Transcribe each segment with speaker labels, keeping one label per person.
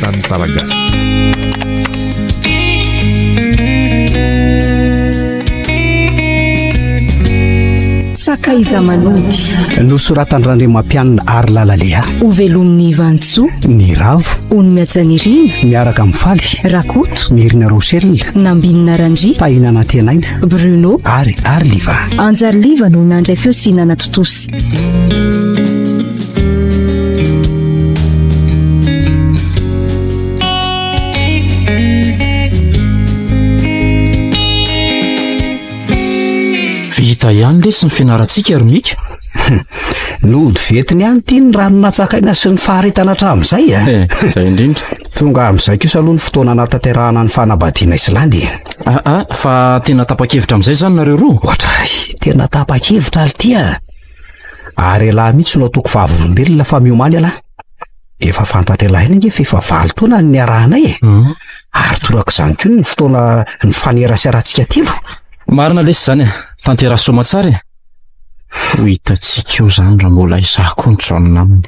Speaker 1: teratany Malagasy.
Speaker 2: Sakaiza manody.
Speaker 3: Nosoratan-dRandriamampianina Ary Lala Léa.
Speaker 2: Hovelomin'i Vanintsoa.
Speaker 3: Ny Ravo.
Speaker 2: Onimihajanirina.
Speaker 3: Miaraka amin'i Faly.
Speaker 2: Rakoto.
Speaker 3: Nirina Rochelle.
Speaker 2: Nambinina Randria.
Speaker 3: Tahina Nantenaina.
Speaker 2: Bruno.
Speaker 3: Ary Ary Liva.
Speaker 2: Anjary Liva no nandray feo sy nanatontosa.
Speaker 4: Vita ihany lesy ny fianarantsika ry Mika.
Speaker 3: Nody ventiny ihany ity ny rano natsakaina sy ny faharetana hatramin'izay a.
Speaker 4: Eh, izay indrindra.
Speaker 3: Tonga amin'izay kosa aloha ny fotoana anatanterahana ny fanambadiana Islandy.
Speaker 4: Ah, ah, fa tena tapa-kevitra amin'izay izany nareo roa?
Speaker 3: Ohatray, tena tapa-kevitra ry ty a. Ary ialahy mihitsy no ataoko vavolombelona fa miomany ialahy. Efa fantatr'ialahy iny ange fa efa valo taona ny niarahanay e.
Speaker 4: Hmm.
Speaker 3: Ary torak'izany koa ny fotoana nifaneraseratsika telo.
Speaker 4: Marina lesy izany e. Tanteraha soamatsara e. Ho hitantsika eo izany raha mbola izaho koa no Jaona aminy.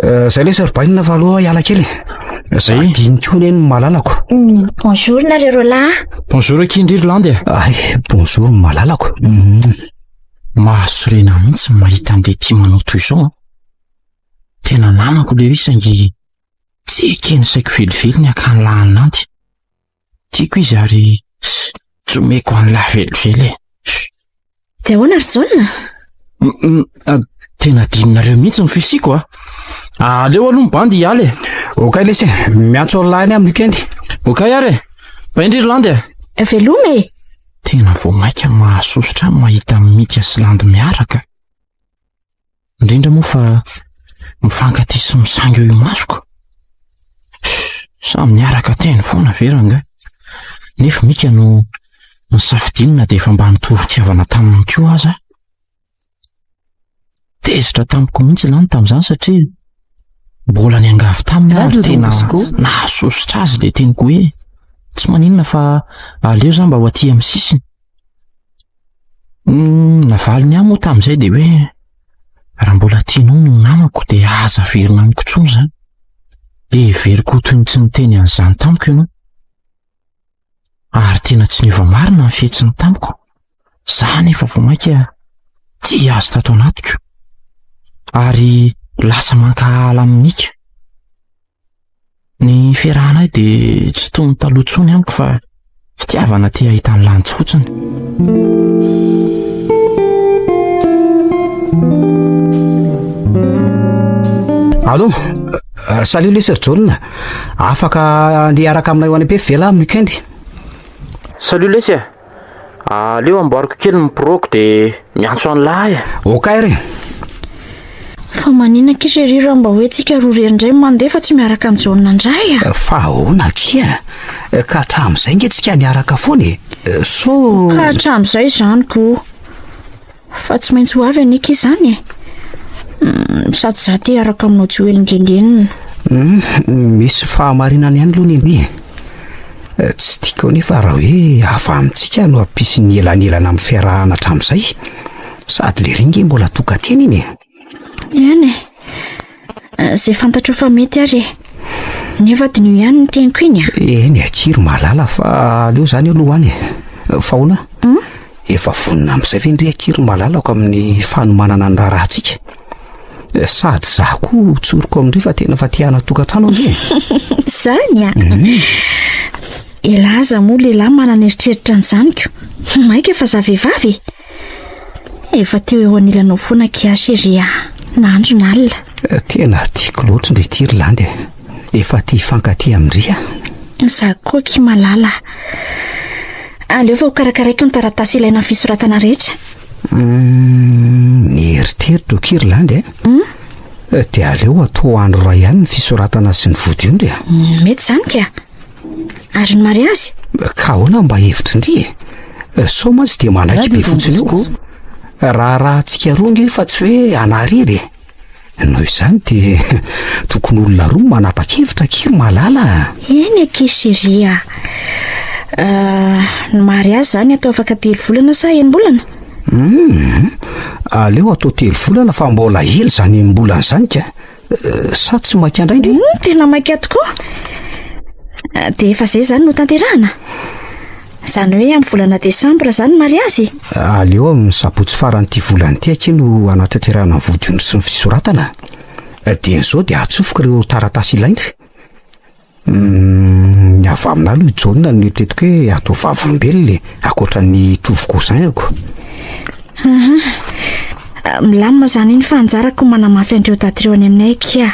Speaker 3: Eh, zay lesy ry bainina fa aloha hiala kely. Zay adino koa anie ny malalako.
Speaker 5: Mm, bonjour nareo roalahy.
Speaker 4: Bonjour akia ndry ry Landy e.
Speaker 3: Ay, bonjour malalako. Mm.
Speaker 4: Mahasorena mihitsy ny mahita an'ilay tia manao toy izao an. Tena namako lery saingy tsy eken'ny saiko velively ny hakany lahy an'Andy. Tiako izy ary tsy omeko an'lahy velively e.
Speaker 5: Dia ahoana ry Jaona?
Speaker 4: Tena adinonareo mihitsy ny fisiako a. Aleo aloha ny bandy hiala e.
Speaker 3: Okay lesy e, miantso an'lahy any amin'ny weekend.
Speaker 4: Okay ary e. Bye ndry ry Landy e.
Speaker 5: Veloma e.
Speaker 4: Tena vao mainka mahasosotra ahy mahita an'i Mika sy Landy miaraka. Indrindra moa fa mifankatia sy misangy eo imasoko. Samy niaraka teny foana ve rangahy? Nefa Mika no nisafidiany na dia efa mba nitory fitiavana taminy koa aza. Tezitra tamiko mihitsy Landy tamin'izany satria mbola niangavy taminy aho ary tena nahasosotra azy ilay teniko hoe tsy maninona fa aleo za mba ho aty amin'ny sisiny. Ny navaliny ahy moa tamin'izay dia hoe raha mbola tianao ny ho namako dia aza averina amiko intsony izany. Heveriko ho toy ny tsy niteny an'izany tamiko ianao. Ary tena tsy niova marina ny fihetsiny tamiko. Za anefa vao mainka tia azy tato anatiko. Ary lasa mankahala amin'i Mika. Ny fiarahanay dia tsy toy ny taloha intsony amiko fa fitiavana te hahita ny lanjy fotsiny.
Speaker 3: Allô, euh, salut lesy ry Jaona. Afaka andeha hiaraka aminay ho any Ampefy ve lahy amin'ny week-end?
Speaker 4: Salut lesy e. Aleo amboariko kely ny pro-ko dia miantso an'lah e.
Speaker 3: Ok ary e.
Speaker 5: Fa manina akia chérie raha mba hoe tsika roa irery indray mandeha fa tsy miaraka amin'i Jaona indray a.
Speaker 3: Fa ahoana akia? Ka hatramin'izay nge tsika niaraka foana e. Sao.
Speaker 5: Ka hatramin'izay izany ko. Fa tsy maintsy ho avy anie akia izany e. Sady za te hiaraka aminao tsy ho elingelenina.
Speaker 3: Misy fahamarinana ihany aloha ny an'i e. Tsy tiako anefa raha hoe avy amintsika no hampisy ny elanelana amin'ny fiarahana hatramin'izay. Sady le ry nge mbola tokan-tena iny e.
Speaker 5: Eny e. Izay fantatrao fa mety ary e. Nefa diniho ihany ny teniko iny a.
Speaker 3: Eny akia ry malala fa aleo izany aloha any e. Fa ahoana? Efa vonona amin'izay ve ndry akia ry malalako amin'ny fanomanana ny raharahantsika? Sady za koa tsoriko amin-dry fa tena fa te hanan-tokantrano ange e.
Speaker 5: Zany a? Elah aza moa lehilahy manana eritreritra an'izany ko. Maika fa za vehivavy e. Efa teo eo anilanao foana akia chérie a. Na andro na alina.
Speaker 3: Tena tiako loatra ndry ity ry Landy e. Efa te hifankatia amin-dry aho.
Speaker 5: Za koa akia malala. Aleo fa ho karakaraiko ny taratasy ilaina amin'ny fisoratana rehetra.
Speaker 3: Hum, ny eritreritro akia ry Landy a. Dia aleo atao andro iray ihany ny fisoratana sy ny vodiondry a.
Speaker 5: Mety izany ka. Ary ny mariazy?
Speaker 3: Ka ahoana mba hevitry ndry e? Sao mantsy dia manaiky be fotsiny eo. Raharahantsika roa nge fa tsy hoe anariry e. Noho izany dia tokony olona roa no manapa-kevitra akia ry malala a.
Speaker 5: Eny akia chérie a. Ny mariazy izany atao afaka telo volana sa enim-bolana?
Speaker 3: Hum, aleo atao telo volana fa mbola ela izany enim-bolana izany ka. Sa tsy maika indray ndry?
Speaker 5: Hmm, tena maika tokoa. Dia efa izay izany no tanterahana? Izany hoe amin'ny volana desambra izany ny mariazy?
Speaker 3: Aleo amin'ny sabotsy faran'ity volana ity akia no hanatanterahana ny vodiondry sy ny fisoratana. Dieny izao dia atsofoka ireo taratasy ilaina. Ny avy aminà aloha i Jaona no eritreretiko hoe atao vavolombelona e, ankoatra ny Tovo cousin-ko.
Speaker 5: Aha. Milamina izany iny fa anjarako manamafy an'ireo daty ireo any aminay akia.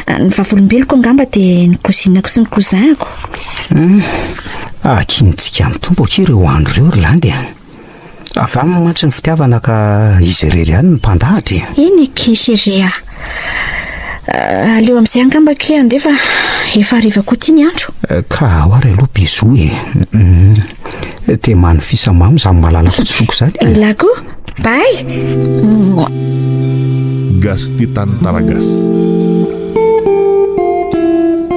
Speaker 5: Ny vavolombeloko angamba dia ny cousine-ko sy ny cousin-ko.
Speaker 3: Hmm. Akintsika amin'ny Tompo akia ireo andro ireo ry Landy a. Avy aminy mantsy ny fitiavana ka izy irery ihany no mpandahatra e.
Speaker 5: Eny akia chérie a. Aleo amin'izay angamba akia handeha fa efa hariva koa ity ny andro.
Speaker 3: Ka ao ary aloha bisous e. Te manofisa mamy izany malalako tsy foko izany e.
Speaker 5: Elah koa. Bye.
Speaker 1: Gasy tia tantara gasy.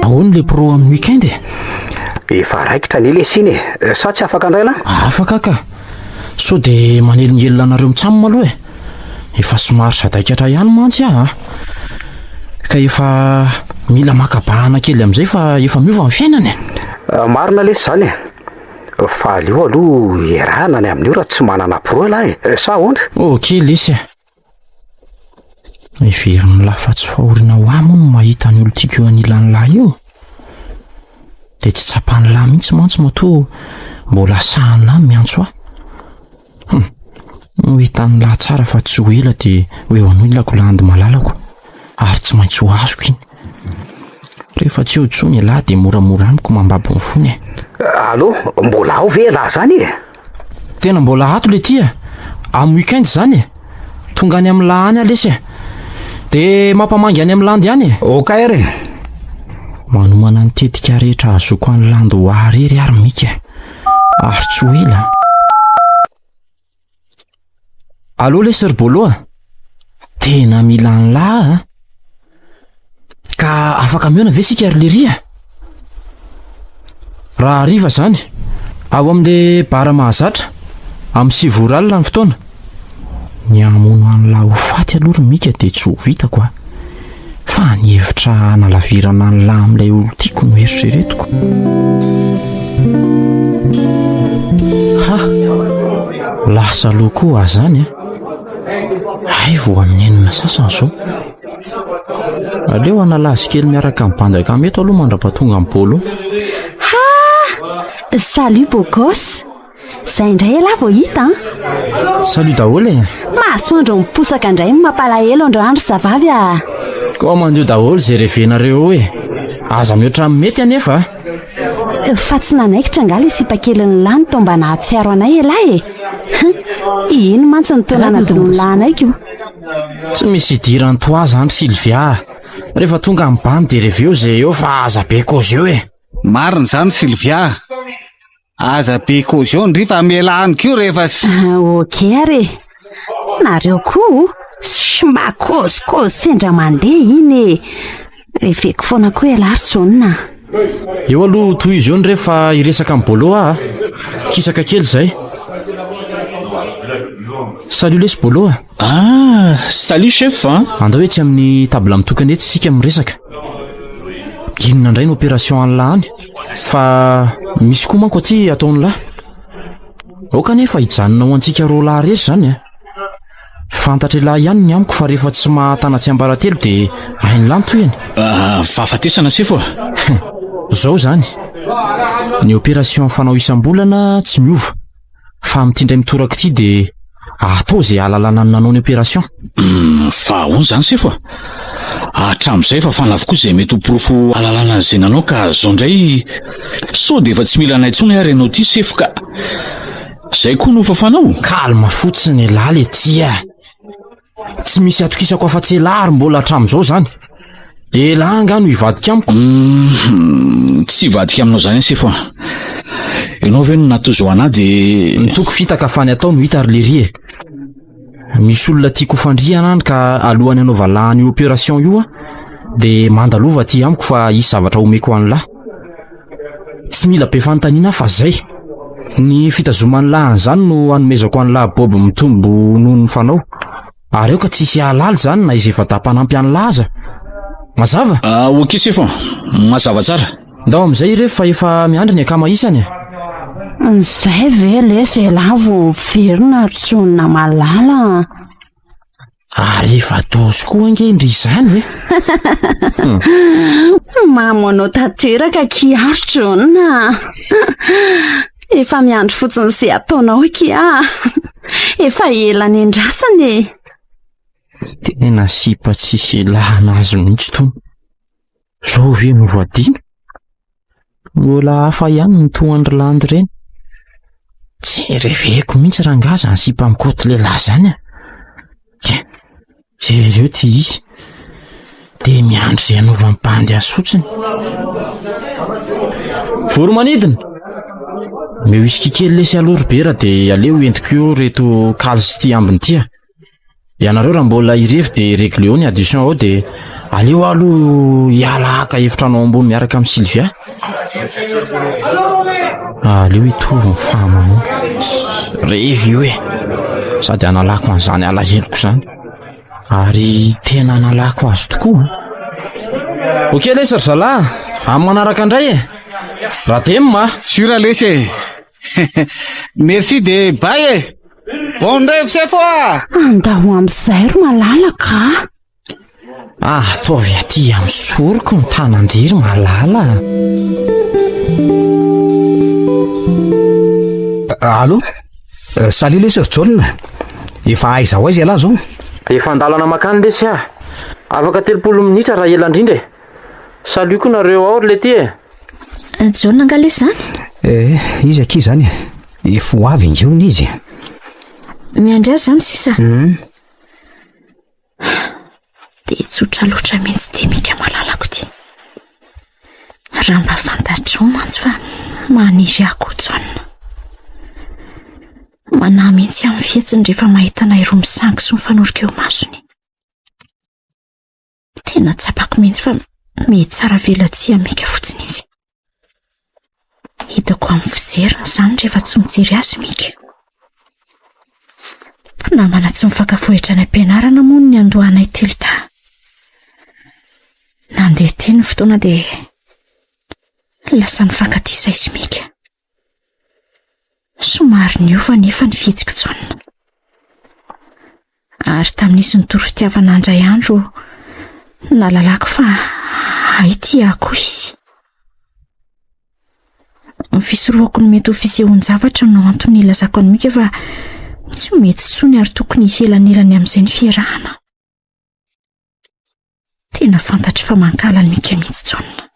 Speaker 4: Ahoana le pro amin'ny week-end e?
Speaker 3: Efa raikitra anie lesy iny e! Sa tsy afaka indray lah?
Speaker 4: Afaka ka! Sao dia manelingelina anareo mitsam aloha e! Efa somary sadaikatra ihany mantsy aho an! Ka efa mila maka bahana kely amin'izay fa efa miova ny fiainana
Speaker 3: e! Marina lesy izany e! Fa aleo aloha iarahana ny amin'io raha tsy manana pro elah e! Sa ahoana?
Speaker 4: Ok lesy e! Heverin'ny lahy fa tsy fahoriana ho ahy moa no mahita ny olon-tiako eo anilan'ny lahy io. Dia tsy tsapan'ny lahy mihitsy mantsy matoa mbola sahan'ny lahy miantso ahy. Hum, ho hitan'ny lahy tsara fa tsy ho ela dia ho eo anilako landy malalako ary tsy maintsy ho azoko iny. Rehefa tsy eo intsony ialahy dia moramora amiko mambabo ny fony e.
Speaker 3: Allô, mbola ao ve ialahy zany e?
Speaker 4: Tena mbola ato le ty e! Amin'ny week-end izany e! Tonga any amin'ny lahy any aho lesy e! De mampamangy any amin'ny landy any e!
Speaker 3: Ok ary e!
Speaker 4: Manomana ny tetika rehetra hahazoako an'i Landy ho ahy irery ary Mika e! Ary tsy ho ela an! Allô lesy ry Bolo a! Tena mila an'lah aho an! Ka afaka mihaona ve isika ry Lery a? Raha hariva izany, ao amin'ilay bar mahazatra, amin'ny sivy ora alina ny fotoana. Ny hamono an'lah ho faty aloha ry Mika dia tsy ho vitako a. Fa ny hevitra hanalavirana an'lah amin'ilay olon-tiako no eritreretiko. Ha! Lasa aloha koa aho izany a. Hay vao amin'ny enina sasany izao. Aleo hanalazy kely miaraka amin'ny bandy akama eto aloha mandra-pahatonga amin'ny bolo.
Speaker 2: Ha! Salut beau gosse! Zay indray ialahy vao hita an!
Speaker 4: Salut daholo e!
Speaker 2: Masoandro miposaka indray ny mampalahelo androany ry zavavy a!
Speaker 4: Komandio daholo izay revenareo eo e! Aza mihoatra amin'ny mety anefa a!
Speaker 2: Fa tsy nanaikitra angaha ilay sipa kelin'ny lahy no toa mba nahatsiaro anay ialahy e? Hum! Iny mantsy no toa nanadinoan'ny lahy anay ko!
Speaker 4: Tsy misy idiran'i toi zany Sylvia a! Rehefa tonga ny bandy dia reveo ze eo fa aza be kozy eo e!
Speaker 6: Marina izany Sylvia a! Aza be kozy eo ndry fa mialà any koa rehefa s.
Speaker 2: Ok ary e! Nareo koa o! Mba kozikozy sendra mandeha iny e! Reveko foana koa ialahy ry Jaona a!
Speaker 4: Eo aloha tohizo eo ndre fa hiresaka amin'i Bolo aho a! Kisaka kely izay. Salut lesy Bolo a!
Speaker 7: Ah, salut chef a!
Speaker 4: Andao etsy amin'ny table mitokana etsy isika miresaka. Inona indray ny opération an'lah any? Fa misy koa manko aty ataon'lah. Aoka anefa hijanona ho antsika roalahy irery izany a! Fantatr'ilahy ihany ny amiko fa rehefa tsy mahatana tsiambaratelo dia hain'ilahy ny tohiny.
Speaker 7: Ah, fahafatesana sefo a!
Speaker 4: Zao izany, ny opération fanao isam-bolana tsy miova, fa amin'ity indray mitoraka ity dia atao izay hahalalana ny nanao ny opération.
Speaker 7: Hmm, fa ahoana izany sefo a? Hatramin'izay efa fana avokoa izay mety ho porofo hahalalana an'izay nanao ka izao indray sao dia efa tsy mila anay intsony ary ianao ity sefo ka. Zay koa no fafanao?
Speaker 4: Calme fotsiny elah le ty a! Tsy misy atokisako afa-tsy elah ary mbola hatramin'izao zany. Elah angaha no hivadika amiko?
Speaker 7: Hum, tsy hivadika aminao zany aho sefo a! Ianao ve no natozo anah de.
Speaker 4: Ny toko fitaka fa ny atao no hita ry lery e! Misy olona tiako hofandrihana any ka alohan'ny hanaova lahy an'io opération io a, de mandalova aty amiko fa hisy zavatra omeko an'lah. Tsy mila be fanontaniana aho fa zay. Ny fitazoman'ny lahy an'izany no hanomezako an'lah Bob mitombo noho ny fanao. Ary aoka tsy hisy hahalala izany na izay efa-dahy mpanampy an'lah aza. Mazava?
Speaker 7: Ah, ok sefo a, mazava tsara.
Speaker 4: Ndao amin'izay irefy fa efa miandry ny akama isany e.
Speaker 2: Izay ve lesy elah vao miverina ry Jaona malala a.
Speaker 4: Ary efa dose koa ange ndry izany e.
Speaker 2: Mamo anao tanteraka akia ry Jaona a. Efa miandry fotsiny izay ataonao akia a. Efa ela nendrasana e.
Speaker 4: Tena sipa tsisy ilana azy mihitsy tony. Zao ve no voadino? Mbola hafa ihany ny toa an-dry Landy ireny. Tsy reveko mihitsy rangahy zany sipa mikoty lehilahy zany a. Ke, jereo ty izy. Dia miandry izay hanaovan'ny bandy azy fotsiny. Voromanidina! Omeo whisky kely lesy aloha ry Bera dia aleo entiko eo reto kaly sy ity ambiny ity a. Ianareo raha mbola hirevy dia regleo ny addition ao dia aleo aho aloha hiala haka efitrano ao ambony miaraka amin'i Sylvia. Aleo hitovy ny fahamamoana. Revy io e. Sady hanalako an'izany alaheloko izany. Ary tena hanalako azy tokoa. Ok lesy ry zalahy, amin'ny manaraka indray e. Radem a.
Speaker 6: Sûr lesy e. Merci de bye e. Bon rêve sefo a!
Speaker 2: Andao amin'izay ry malalaka
Speaker 4: a! Ataovy aty amin'ny soroko ny tanan-dry ry malala a!
Speaker 3: Allô? Salut lesy ry Jaona. Efa aiza ho aiza ialahy izao?
Speaker 4: Efa an-dalana mankany lesy aho. Afaka 30 minitra raha ela indrindra e. Salut koa nareo ao ry lety e.
Speaker 5: Jaona angaha lesy izany?
Speaker 3: Eh, izy akia izany e. Efa ho avy ange hono izy.
Speaker 5: Miandry azy izany sisa? Hmm. Dia tsotra loatra mihitsy ity Mika malalako ity. Raha mba fantatrao mantsy fa maniry ahy koa Jaona. Manahy mihitsy amin'ny fihetsiny rehefa mahita anay roa misangy sy mifanorika eo masony. Tena tsapako mihitsy fa mihetsara velatsihy amin'i Mika fotsiny izy. Hitako amin'ny fijeriny izany rehefa tsy mijery azy Mika. Mpinamana tsy mifankafohitra any am-pianarana moa no niandohanay telo dahy. Nandeha teny ny fotoana dia lasa nifankatia izahay sy Mika. Somary niova anefa ny fihetsik'i Jaona. Ary tamin'izy nitory fitiavana indray andro, nahalalako fa hay tia ahy koa izy. Ny fisorohako ny mety ho fisehoan-javatra no antony nilazako an'i Mika fa tsy mety intsony ary tokony hisy elanelany amin'izay ny fiarahana. Tena fantatro fa mankahala an'i Mika mihitsy Jaona.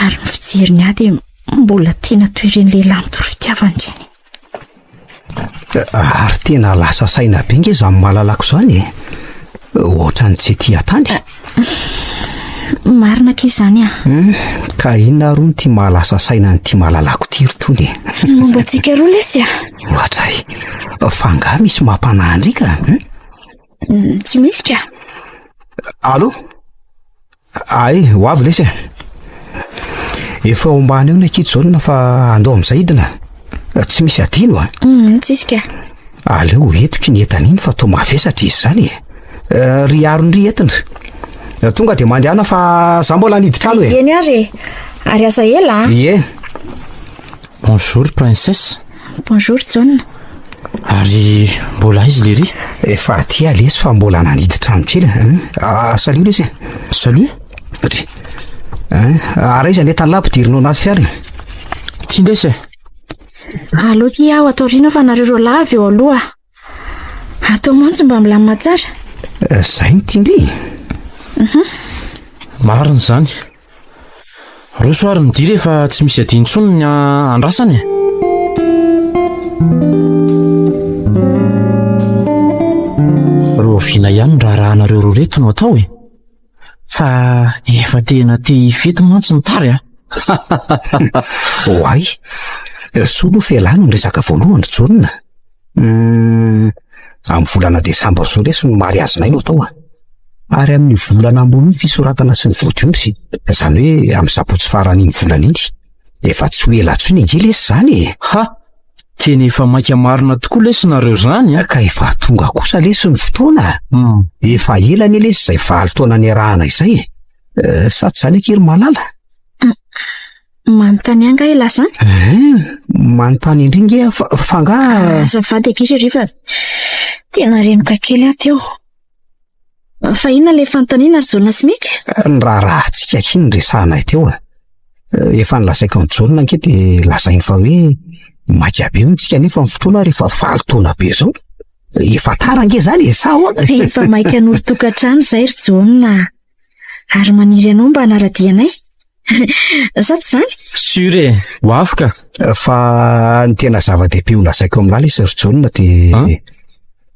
Speaker 5: Ary ny fijeriny ahy dia mbola tena toy ireny lehilahy mitory fitiavana ireny.
Speaker 3: Ary tena lasa saina be nge izany malalako izany e. Ohatran'ny tsy ety an-tany.
Speaker 5: Marina akia izany ah.
Speaker 3: Hmm, ka inona ary hono ity mahalasa saina an'ity malalako ity ry tony e?
Speaker 5: Ny momba antsika roa lesy ah.
Speaker 3: Ohatray, fa angaha misy mampanahy an-dry ka? Hmm?
Speaker 5: Tsy misy ka.
Speaker 3: Allô? Ay, ho avy lesy e. Efa ao ambany eo ny ankizy Jaona fa andao amin'izay hidina. Tsy misy adino a.
Speaker 5: Mm, tsisy ka.
Speaker 3: Aleo entiko iny entana iny fa toa mavesatra izy izany e. Eh, ry Arony ry entina. Eh, tonga dia mandehana fa za mbola haniditra trano e.
Speaker 5: Eny ary e. Ary aza ela a.
Speaker 3: Ie.
Speaker 4: Bonjour princesse.
Speaker 5: Bonjour Jaona.
Speaker 4: Ary mbola aiza lery?
Speaker 3: Efa aty aho lesy fa mbola nanidy trano kely. Ah, salut lesy.
Speaker 4: Salut.
Speaker 3: Atry. Ary aiza ny entana ampidirinao anaty fiara?
Speaker 4: Ty lesy e.
Speaker 5: Aleo ty aho ato aoriana fa nareo roa lahy avy eo aloha. Atao mantsy mba milamina tsara.
Speaker 3: Zay ny tiandry.
Speaker 4: Mhm. Marina izany. Roso ary midira efa tsy misy adino intsony ny andrasana e. Roviana ihany ny raharahanareo roa reto no atao e. Fa efa tena te hifety mantsy ny tary a.
Speaker 3: Oay, soa aloha fialana ny resaka voalohany ry Jaona. Hum, amin'ny volana desambra izao lesy no mariazinay no atao a. Ary amin'ny volana ambony iny fisoratana sy ny vodiondry, izany hoe amin'ny sabotsy faran'iny volana iny. Efa tsy ho ela intsony ange lesy izany e.
Speaker 4: Ha! Tena efa maika marina tokoa lesy nareo zany a!
Speaker 3: Ka efa tonga kosa lesy ny fotoana a! Efa ela anie lesy izay valo taona niarahana izay e! Eh, sa tsy izany akia ry Malala?
Speaker 5: Manontany ahy angaha ialahy izany?
Speaker 3: Eh, manontany indry nge aho fa, fa angaha...
Speaker 5: Azafady akia ry fa tena renoka kely aho teo. Fa inona ilay fanontaniana ry Jaona sy Mika?
Speaker 3: Ny raharahantsika akia no resahanay teo e. Efa nolazaiko an'i Jaona ange dia lazainy fa hoe maika be hono tsika nefa ny fotoana ary efa valo taona be izao. Efa tara ange izany e, sa ahoana?
Speaker 5: Efa maika hanori-tokantrano izay ry Jaona. Ary maniry anao mba hanara-dia anay. Sa tsy izany?
Speaker 4: Sûr e, ho avy ka.
Speaker 3: Fa ny tena zava-dehibe ho lazaiko amin'lah lesy ry Jaona dia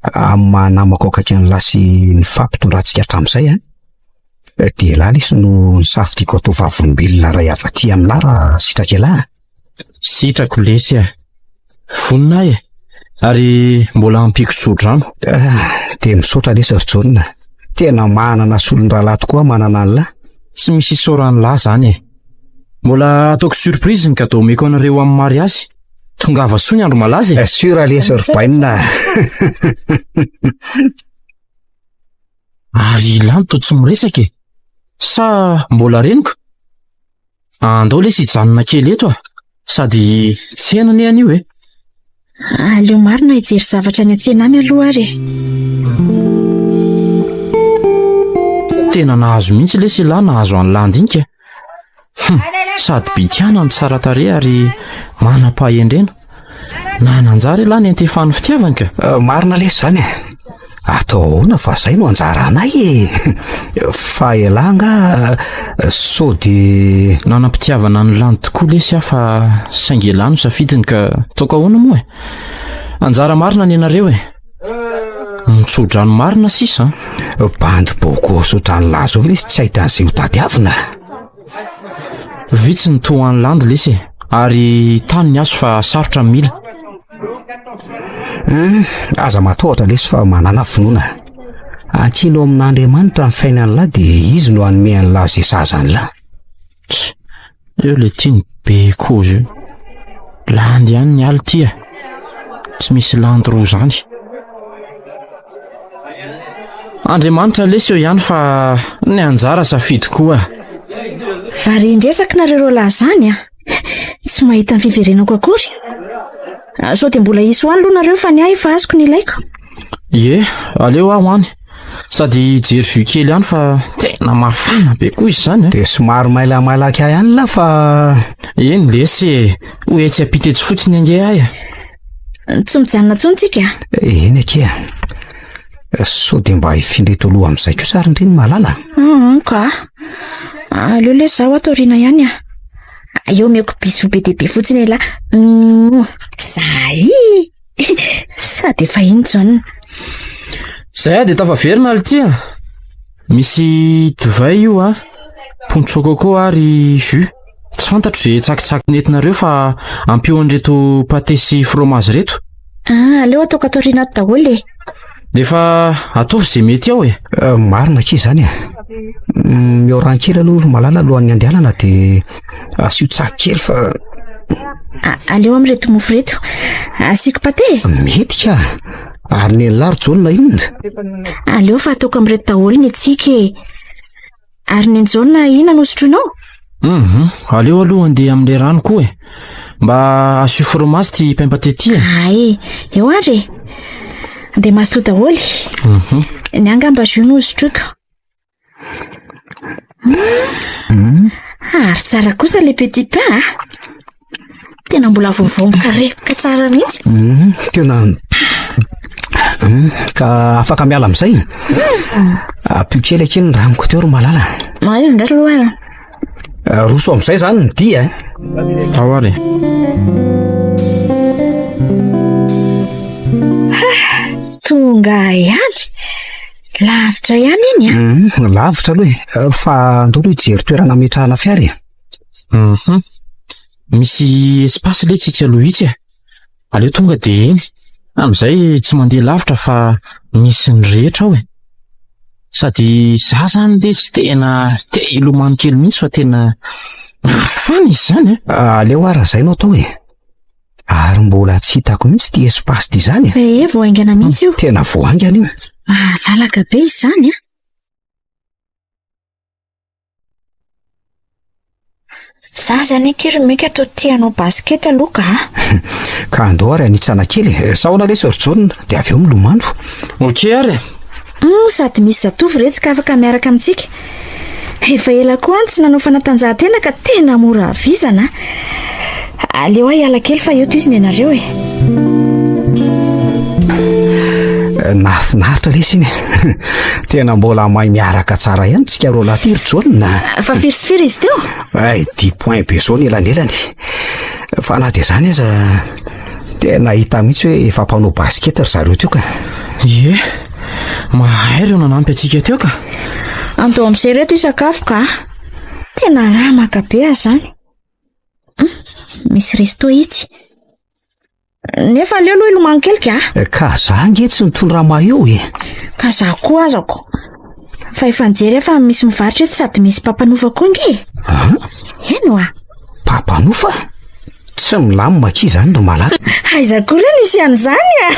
Speaker 3: amin'ny maha namako akaiky an'lah sy ny fampitondrantsika hatramin'izay an. Dia elah lesy no nisafidiako atao vavolombelona iray avy aty amin'lah raha sitraka elah.
Speaker 4: Sitrako lesy a. Vonona aho e. Ary mbola ampiako tso-drano.
Speaker 3: Dia misaotra lesy ry Jaona. Tena manana solon-drahalahy tokoa aho manana an'lah.
Speaker 4: Tsy misy isaoran'lah zany e. Mbola ataoko surprise ny cadeau omeko anareo amin'ny mariazy. Tongava soa ny andro malaza e.
Speaker 3: Sûr lesy ry Bainina.
Speaker 4: Ary i Lanto tsy miresaka e! Sa mbola renoka? Andao lesy hijanona kely eto a! Sady tsena anie anio e!
Speaker 5: Aleo marina hijery zavatra any an-tsena any aloha ary e!
Speaker 4: Tena nahazo mihitsy lesy ialahy nahazo an'i Landinika. Hum, sady bikàna no tsara tarehy ary manam-pahendrena. Nananjara ialahy niantefan'ny fitiavany ka.
Speaker 3: Eh, marina lesy izany e. Atao ahoana fa zay no anjaranay e. Fa ialahy angaha eh, sao de...
Speaker 4: Nanam-pitiavana an'i Landy tokoa lesy aho fa saingy ialahy no safidiny ka ataoko ahoana moa e. Anjara marina ny anareo e. Mitso-drano marina sisa an.
Speaker 3: Bandy bôgôsy ohatran'ny lahy zao ve lesy tsy ahita an'izay ho tadiavina?
Speaker 4: Vitsy ny toa an'i Landy lesy e, ary tany ny azo fa sarotra ny mila.
Speaker 3: Hum, aza matahotra lesy fa manàna finoana. Ankino amin'Andriamanitra ny fiainan'lah dia izy no hanome an'lah izay sahaza an'lah.
Speaker 4: Tch, eo le ty ny be kozy io. Landy ihany ny aly ty e. Tsy misy landy roa zany. Andriamanitra lesy eo ihany fa ny anjara safidy koa.
Speaker 5: Varian-dresaka nareo roa lahy zany a. Tsy mahita ny fiverenako akory. Sao dia mbola hisy ho any aloha nareo fa ny ahy efa azoko ny ilaiko.
Speaker 4: Ie, aleo aho any. Sady hijery vue kely ihany fa tena mafana be koa izy izany a.
Speaker 3: Dia somary mailamailaka ahy ihany lah fa...
Speaker 4: Eny lesy e, ho etsy ampita etsy fotsiny ange ahy e.
Speaker 5: Tsy mijanona intsony tsika?
Speaker 3: Eny akia. Sao dia mba hifindra eto aloha amin'izay kosa ary ndry ny malala?
Speaker 5: Hum, ka. Aleo lesy zaho ato aoriana ihany a. Eo omeko bisous be dia be fotsiny elah. Mouah, zay. Sady efa iny Jaona.
Speaker 4: Zay aho dia tafaverina ry tia. Misy divay io a, poncho coco ary jus. Tsy fantatro izay tsakitsaky nentinareo fa ampio an'ireto pâté sy fromage ireto.
Speaker 5: Ah, aleo ataoko ato aoriana ato daholo e.
Speaker 4: Dia efa ataovy izay mety ao e.
Speaker 3: Eh, marina akia izany e. Mm, Mioràn kely aloha ry Malala alohan'ny handehanana dia asio tsaky kely fa
Speaker 5: Aleo amin'ireto mofo ireto. Asiako pâté e?
Speaker 3: Mety ka. Ary ny an'lah ry Jaona inona?
Speaker 5: Aleo fa ataoko amin'ireto daholo ny antsika e. Ary ny an'i Jaona inona no sotroinao?
Speaker 4: Mhm, aleo aloha andeha amin'ilay rano koa e. Mba asio fromage ty pain pâté ty e.
Speaker 5: Ay, eo ary e. Dia mazotoa daholo.
Speaker 4: Mhm.
Speaker 5: Ny ahy angamba jus no sotroiko. Hmm. Ary tsara kosa le petit pain a. Tena mbola vaovao mikarepoka tsara mihitsy.
Speaker 3: Hmm, tena hmm, ka afaka miala amin'izay. Ampio kely akia ny ranoko teo ry malala.
Speaker 5: Mahay indray aloha.
Speaker 3: Eh, roso amin'izay izany ny dia eh.
Speaker 4: Ao ary.
Speaker 5: Tonga ihany. Lavitra ihany iny a.
Speaker 3: Mm, lavitra aloha e. Eh, fa andao aloha hijery toerana ametrahana fiara e.
Speaker 4: Mhm. Misy espace le tsika aloha itsy e. Aleo tonga de eny. Amin'izay tsy mandeha lavitra fa misy ny rehetra ao e. Sady za zany le tsy tena te hilomano kely mihitsy fa tena mafana izy zany e.
Speaker 3: Aleo ara zay no atao e. Ary mbola tsy hitako mihitsy ity espace ity izany e.
Speaker 5: Ee, vao haingana mihitsy io.
Speaker 3: Tena vao haingana io.
Speaker 5: Malalaka be izany an. Za zany akia ry Mika toa tia hanao basket aloha ka.
Speaker 3: Ka andao ary hanitsana kely e. Sa ahoana lesy ry Jaona? Dia avy eo milomano.
Speaker 4: Ok ary e.
Speaker 5: Hum, sady misy zatovo retsy ka afaka miaraka amintsika. Efa ela koa any tsy nanao fanatanjahantena ka tena mora vizana. Aleo aho hiala kely fa eto izy ny anareo e.
Speaker 3: Nahafinaritra lesy iny e. Tena mbola mahay miaraka tsara ihany tsika roa lahy ty ry Jaona.
Speaker 5: Fa firy sy firy izy teo?
Speaker 3: Ay, dix points be zao ny elanelany. Fa na dia izany aza, tena hita mihitsy hoe efa mpanao basket ry zareo teo ka.
Speaker 4: Ie, mahay ireo nanampy antsika teo ka.
Speaker 5: Andao amin'izay reto hisakafo ka. Tena ramaka be aho izany. Hum, misy resto itsy. Nefa aleo aloha hilomano kely ka.
Speaker 3: Ka za ange tsy nitondra maillot e.
Speaker 5: Ka za koa azako. Fa efa nijery aho fa misy mivarotra etsy sady misy mpampanofa koa ange e. Eny oa.
Speaker 3: Mpampanofa? Tsy milamina akia izany ry malala.
Speaker 5: Aiza koa re misy an'izany a?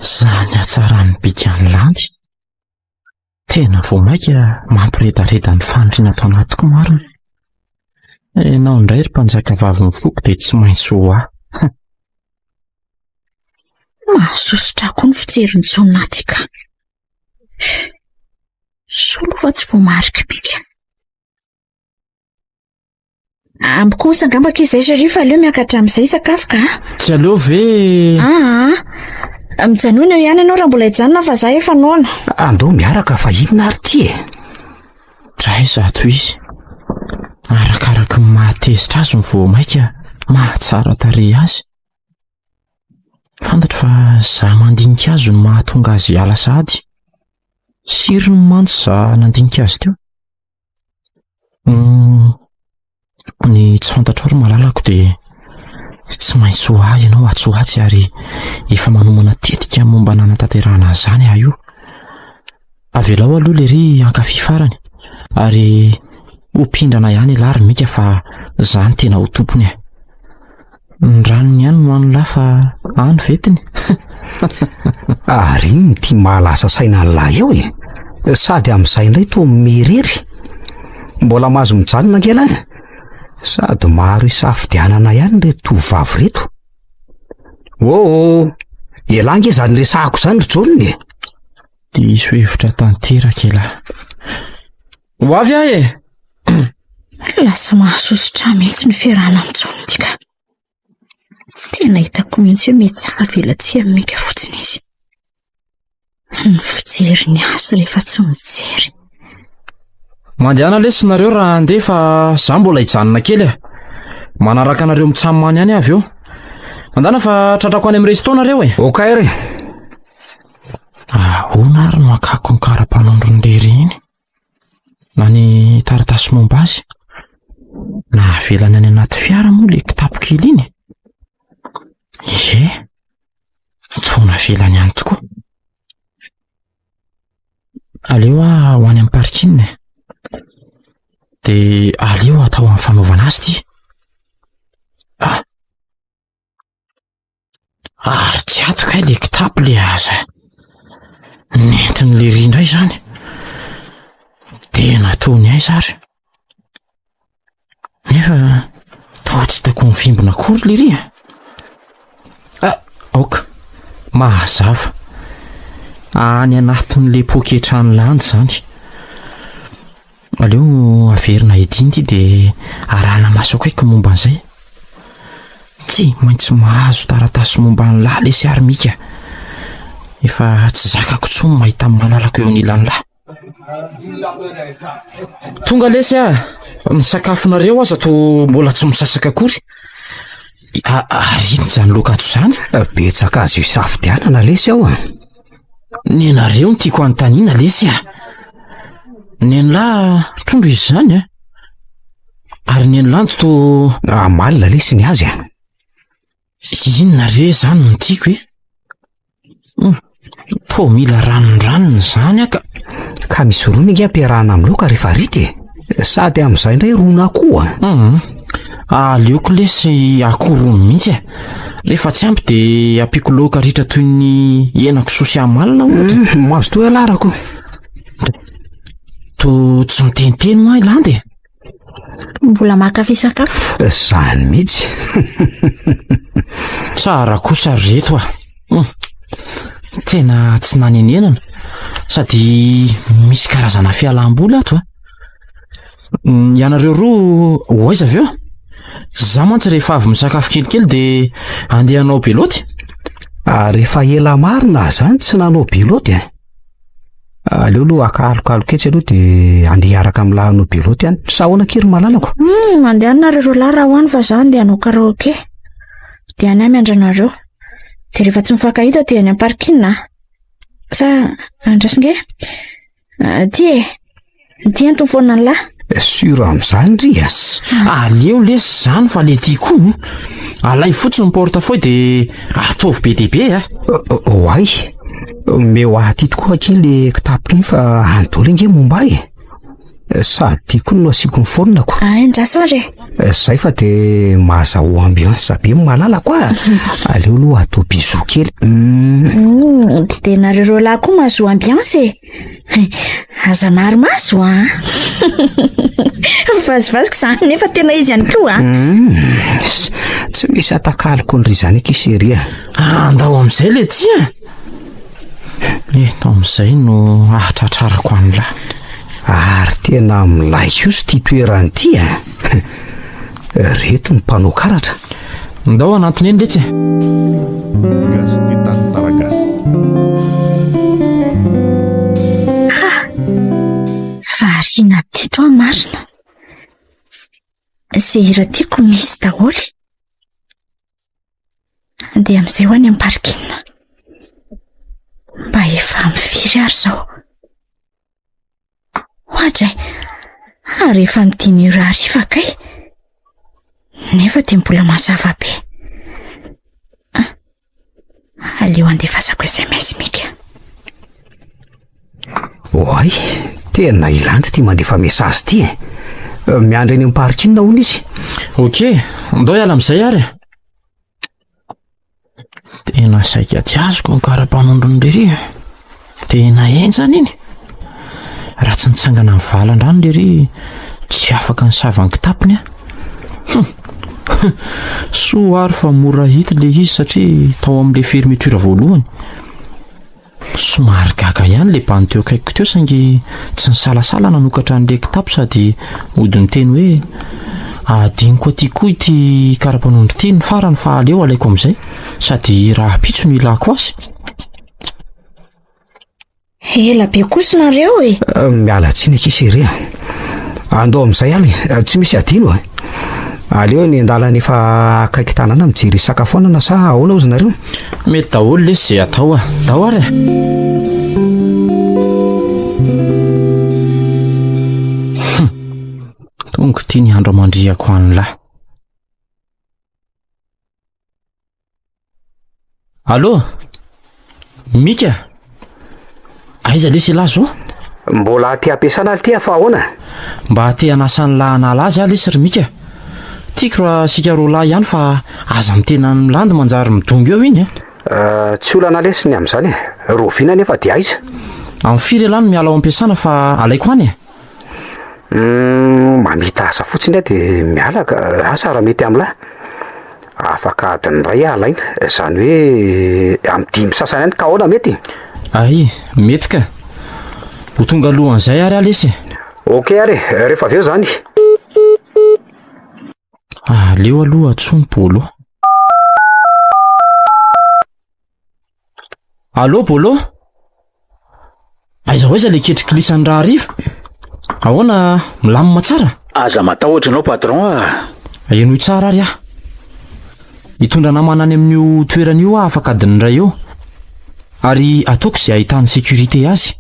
Speaker 4: Zany hatsaran'ny bikan'ny landy. Tena vao mainka mampiredareda ny faniriana ato anatiko marina. Ianao indray ry mpanjaka vavin'ny foko dia tsy maintsy ho ahy.
Speaker 5: Mahasosotra koa ny fijerin'i Jaona aty ka. Soa aloha fa tsy voamarik'i Mika. Ampy kosa angamba akia izay chérie fa aleo miakatra amin'izay hisakafo ka.
Speaker 4: Tsy aleo ve?
Speaker 5: Aa, mijanona eo ihany ianao raha mbola hijanona fa za efa noana.
Speaker 3: Andao miaraka fa inona ary ity e?
Speaker 4: Dray izato izy. Arakaraky ny mahatezitra azy no vao maika mahatsara tarehy azy. Fantatro fa za mandinika azy no mahatonga azy hiala sahady. Sirony mantsy za nandinika azy teo. Ny tsy fantatrao ry malalako dia tsy maintsy ho ahy ianao atsy ho atsy ary efa manomana tetika momba ny hanatanterahana an'izany aho io. Avelao aloha lery hankafy farany ary ho mpindrana ihany ialahy ry Mika fa za no tena ho tompony e. Ny ranony ihany no an'lah fa any vetiny.
Speaker 3: Ary inona ity mahalasa saina an'lah eo e? Sady amin'izay indray toa mirery. Mbola mahazo mijanona ange lah. Sady maro isafidianana ihany ireto tovovavy ireto. Oh, elah ange izany resahako izany ry Jaona e.
Speaker 4: Diso hevitra tanteraka elah. Ho avy aho e!
Speaker 5: Lasa mahasosotra ahy mihitsy ny fiarahana amin'i Jaona ity ka. Tena hitako mihitsy hoe mihatsara velatsihy amin'i Mika fotsiny izy. Ny fijeriny azy rehefa tsy mijery.
Speaker 4: Mandehana lesy nareo raha handeha fa za mbola hijanona kely e. Manaraka anareo mitsamany ihany avy eo. Mandana fa tratrako any amin'ny resto nareo e.
Speaker 3: Ok ry.
Speaker 4: Ahoana ary no hakako ny kara-panondron'i lery iny? Na ny taratasy momba azy? Na avelany any anaty fiara moa le kitapo kely iny? Ie, toa navelany any tokoa. Aleo aho ho any amin'ny parking e. Dia aleo atao amin'ny fanaovana azy ity. Ah! Ary tsy ato kay le kitapo le aza. Nentin'i lery indray izany. Dia nataony aiza ary? Nefa toa tsy hitako mivimbina akory lery a. Ah, aoka. Mazava. Any anatin'le poketran'i Landy izany. Aleo averina hidina ity dia arahana maso akaiky momba an'izay. Tsy maintsy mahazo taratasy momba an'i lahy lesy ary Mika. Efa tsy zakako intsony mahita ny malalako eo anilan'ny lahy. Tonga lesy ah! Ny sakafonareo aza toa mbola tsy misasaka akory. Ary inona izany loaka ato izany?
Speaker 3: Betsaka azo isafidianana lesy ao a.
Speaker 4: Nenareo no tiako hanontaniana lesy a. Nen'lah trondro izy izany a. Ary nen'lanto toa...
Speaker 3: Amalona lesy ny azy a.
Speaker 4: Inona re izany no tiako e? Hmm, toa mila ranondranony izany aho ka.
Speaker 3: Ka misy rony ange ampiarahana amin'ny laoka rehefa ritra e. Sady amin'izay indray ron'akoho a.
Speaker 4: Hmm. Aleoko lesy akoho rony mihitsy e. Rehefa tsy ampy de ampiako laoka ritra toy ny henakisoa sy amalona ohatra.
Speaker 3: Mm, mazotoa ialahy rako.
Speaker 4: To tsy miteniteny hoa i Landy e.
Speaker 5: Mbola maka fisakafo.
Speaker 3: Zany mihitsy.
Speaker 4: Tsara kosa ry reto a. Hmm. Tena tsy nanenenana. Sady misy karazana fialam-boly ato a. Hmm, ianareo roa ho aiza avy eo? Za mantsy rehefa avy misakafo kelikely de andeha hanao beloty.
Speaker 3: Ary efa ela marina zany tsy nanao beloty e. Aleo aloha haka alokaloka etsy aloha de andeha hiaraka amin'ny lahy hanao beloty any. Sa ahoana akia ry malalako?
Speaker 5: Hmm, mandeha nareo roa lahy raha ho any fa za andeha hanao karaoke. De any aho miandry anareo. De rehefa tsy mifankahita de any am-parking ah. Sa andraso nge. Ty e. Ty ento foana ny lahy.
Speaker 3: Sûr amin'izany ry a.
Speaker 4: Aleo lesy zany fa le ty koa. Alaivo fotsiny ny portefeuille de ataovy be dia be a.
Speaker 3: Oay. Omeo ahy aty tokoa akia le kitapo iny fa any daholo ange momba ahy e. Sady ty koa no asiako ny phone-ko.
Speaker 5: Ay, andraso ary
Speaker 3: e. Zay fa de mahazahoa ambiance be malalako a. Aleo aloha atao bisou kely.
Speaker 5: Mm. De nareo roa lahy koa mahazoa ambiance e. Aza maro maso a. Vazivazy izany nefa tena izy ihany koa a.
Speaker 3: Mm. Tsy misy atakaloko an-dry zany akia chérie a.
Speaker 4: Andao amin'izay le ty a. Eto amin'izay no ahatratrarako an'lah.
Speaker 3: Ary tena milay kosa ity toerana ity a. Reto ny mpanao karatra.
Speaker 4: Ndao hanantona eny letsy e.
Speaker 1: Gasy tia tantara gasy.
Speaker 5: Ha! Variana teto aho marina. Izay hira tiako misy daholo. Andeha amin'izay ho any amin'ny parking. Mba efa amin'ny firy ary izao? Oadray, ary efa amin'ny dimy ora hariva kay. Nefa dia mbola mazava be. Ah, aleo andefasako SMS Mika.
Speaker 3: Oay, tena ilanty ity mandefa message ity e. Miandry eny amin'ny parking hono izy.
Speaker 4: Ok, ndao hiala amin'izay ary. Tena saika tsy azoko ny kara-panondron'i Lery e. Tena henjana iny. Raha tsy nitsangana ny valan-drano Lery, tsy afaka nisava ny kitapony aho. Hum. Soa ary fa mora hita ilay izy satria tao amin'ilay fermeture voalohany. Somary gaga ihany ilay bandy teo akaikiko teo saingy tsy nisalasala nanokatra an'ilay kitapo sady mody niteny hoe adinoko aty koa ity karapanondro ity ny farany fa aleo alaiko amin'izay sady rahampitso no ilako azy.
Speaker 5: Ela be kosa nareo e.
Speaker 3: Eh, miala tsiny akia chérie a. Andao amin'izay aly, eh, tsy misy adino e. Aleo eny an-dalana efa akaiky tanàna mijery hisakafoanana sa ahoana hozy nareo?
Speaker 4: Mety daholo lesy izay atao a. Ndao ary e. Hum. Tonga ity ny andro amandrihako an'lah. Allô? Mika? Aiza lesy ialahy zao?
Speaker 3: Mbola aty am-piasana aly ty fa ahoana?
Speaker 4: Mba te hanasa an'lah hanala azy aho lesy ry Mika. Tiako raha isika roa lahy ihany fa aza mitena milandy manjary midongy eo iny a.
Speaker 3: Eh, tsy olana lesy ny amin'izany e. Rahoviana nefa dia aiza?
Speaker 4: Amin'ny firy ialahy no miala ao am-piasana fa alaiko any e?
Speaker 3: Humm, mamita asa fotsiny aho dia miala ka, asa raha mety amin'lah. Afaka adiny iray aho alaina, izany hoe amin'ny dimy sasany any ka ahoana mety?
Speaker 4: Ay, mety ka. Ho tonga alohan'izay ary aho lesy e.
Speaker 3: Ok ary e, rehefa avy eo izany.
Speaker 4: Aleo aloha antsoy ny Bolo. Allô Bolo? Aiza ho aiza le ketrikilisan'ny rahariva? Ahoana, milamina tsara?
Speaker 7: Aza matahotra ianao patron a!
Speaker 4: Henoy tsara ary aho. Hitondra namana any amin'io toerana io aho afaka adiny iray eo. Ary ataoko izay ahitan'ny sécurité azy.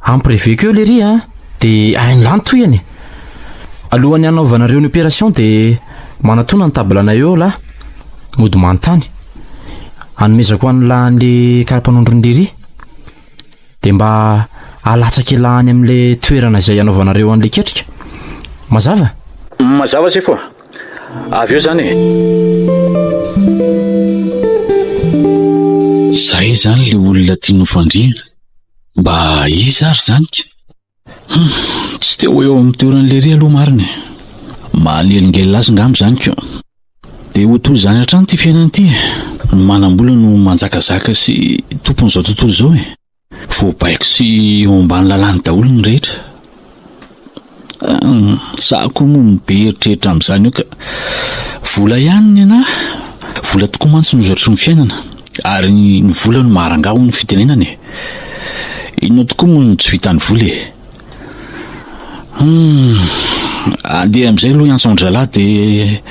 Speaker 4: Ampireveko eo lery a, dia hain'i lany tohiny e. Alohan'ny hanaovanareo ny opération dia manatona ny table-nay eo lahy. Mody manontany. Anomezako an'lah an'le karapanondron'i lery. Dia mba alatsak'elah any amin'le toerana izay hanaovanareo an'le ketrika. Mazava?
Speaker 7: Mazava sefo a! Avy eo zany e! Zay izany le olona tiany ho fandrihana. Mba iza ary izany ka? Hum, tsy te ho eo amin'ny toeran'i Lery aloha marina e. Manelingelina azy ngamba izany ko. Dia ho toy izany hatrany ity fiainana ity e. Ny manam-bola no manjakazaka sy tompon'izao tontolo izao e. Voabaiko sy eo ambany lalàny daholo ny rehetra. Za koa moa be eritreritra amin'izany io ka. Vola ihany ny anah. Vola tokoa mantsy no zotry ny fiainana. Ary ny vola no maharangahy hoy ny fitenenana e. Inona tokoa moa no tsy vitan'ny vola e. Hum, andeha amin'izay aloha hiantso an-dry zalahy dia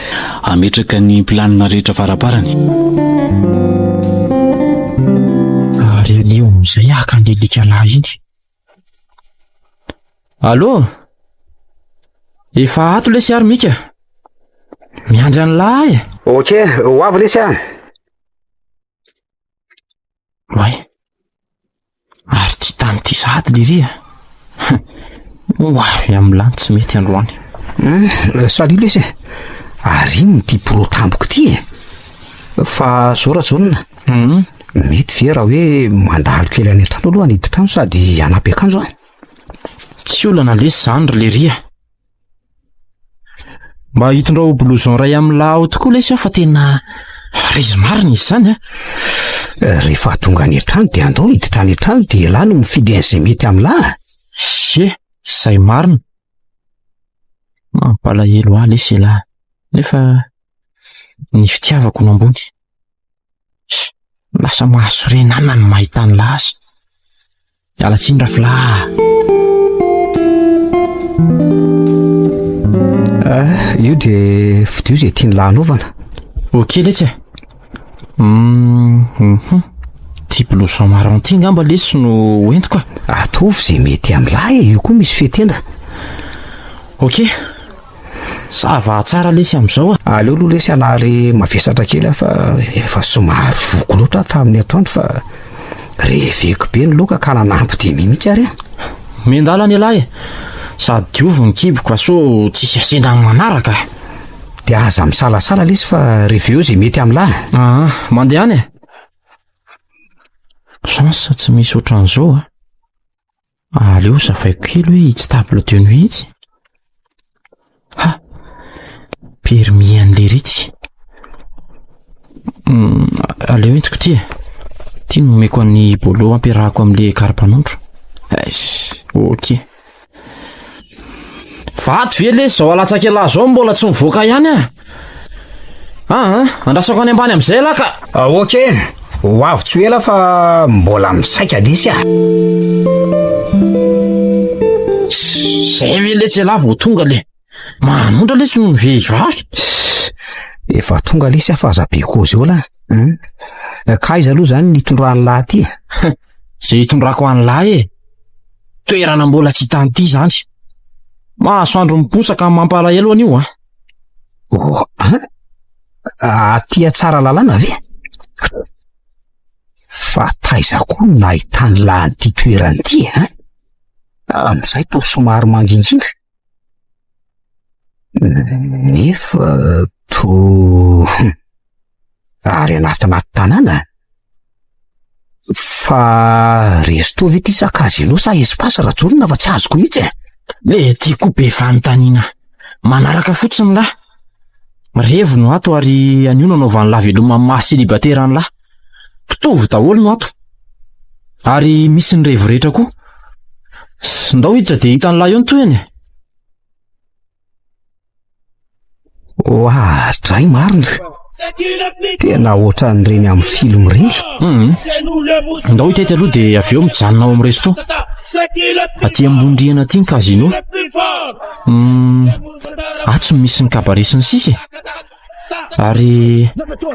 Speaker 7: hametraka ny planina rehetra faraparany.
Speaker 4: Ary aleo amin'izay haka an'ilay alika lahy iny. Allô? Efa ato lesy ary Mika. Miandry an'lah ahy.
Speaker 3: Ok, ho avy lesy ah.
Speaker 4: Oay! Ary ity tany ity sahady lery a! Ho avy amin'ny lany tsy mety androany.
Speaker 3: Hum, salut lesy e! Ary inona ity pro tampoka ity e? Fa zao Rajaona,
Speaker 4: Hum.
Speaker 3: mety ve raha hoe mandalo kely any an-trano aloha haniditra trano sady hanampy akanjo aho?
Speaker 4: Tsy olana lesy izany ry lery a! Mba hitondrao blouson iray amin'ny lahy ao tokoa lesy aho fa tena rezy marina izy izany a.
Speaker 3: Rehefa tonga any an-trano dia andao hiditra any an-trano dia ialahy no mifidy an'izay mety amin'ny lahy.
Speaker 4: Ie, izay marina. Mampalahelo ahy lesy ialahy, nefa ny fitiavako no ambony. Lasa mahasorena ahy na ny mahita an'lah aza. Miala tsiny rafla a.
Speaker 3: Ah, io de fidio izay tian'i lahy anaovana.
Speaker 4: Ok letsy e. Mhm. Ty blouson marron ty ngamba lesy no hoentiko a.
Speaker 3: Ataovy izay mety amin'ny lahy e, io koa misy fetenda.
Speaker 4: Ok. Ça va tsara lesy amin'izao a.
Speaker 3: Aleo aloha lesy hanary mavesatra kely aho fa efa somary voky loatra aho tamin'ny atoandro fa reveko be ny laoka ka nanampy demi mihitsy ary aho.
Speaker 4: Miandalana ialahy e. Sady diovy ny kiboko fa sao tsisy asena amin'ny manaraka.
Speaker 3: Dia aza misalasala lesy fa reveo izay mety amin'lah.
Speaker 4: Aa, mandehana e. Chance tsy misy ohatran'izao a. Aleo savaiko kely hoe itsy table de nuit itsy. Ha! Permis an'i ity. Hmm, aleo entiko ity e. Ity no omeko an'i Bolo ampiarahako amin'le karapanondro. Eish, ok. Vato ve lesy zao alatsaka elah zao mbola tsy mivoaka ihany ah? Aa, andrasako any ambany amin'izay elah ka.
Speaker 3: Ah, ok, ho avy tsy ho ela fa mbola misaika lesy ah.
Speaker 4: Zay ve lesy elah vao tonga le. Manondra lesy ny vehivavy.
Speaker 3: Efa tonga lesy ah fa aza be kozy eo lah. Hmm? Ka aiza aloha zany ny hitondran'ny lahy ty?
Speaker 4: Zay hitondrako an'lahy e. Toerana mbola tsy hitan'ity zany. Masoandro miposaka mampalahelo an'io a.
Speaker 3: Oh, an? Aty Tsaralalàna ve? Fa taiza koa no nahitany lahy an'ity toerana ity an? Amin'izay toa somary mangingina. Nefa toa ary anatin'aty tanàna. Fa resto ve ty sa casino sa espace Rajaonina fa tsy azoko mihitsy e.
Speaker 4: Le ty koa be fanontaniana. Manaraka fotsiny lahy. Revy no ato ary anio no anaovan'ny lahy veloma amin'ny maha célibataire an'i lahy. Mpitovo daholo no ato. Ary misy ny revy rehetra koa. Ndao hiditra dia hitan'ny lahy eo ny tohiny e.
Speaker 3: Oadray marina. Tena ohatran'ireny amin'ny film ireny.
Speaker 4: Hum. Ndao hitety aloha dia avy eo mijanona ao amin'ny resto. Aty ambony rihana aty ny casino. Hum, atsy no misy ny cabaret sy ny sisa e. Ary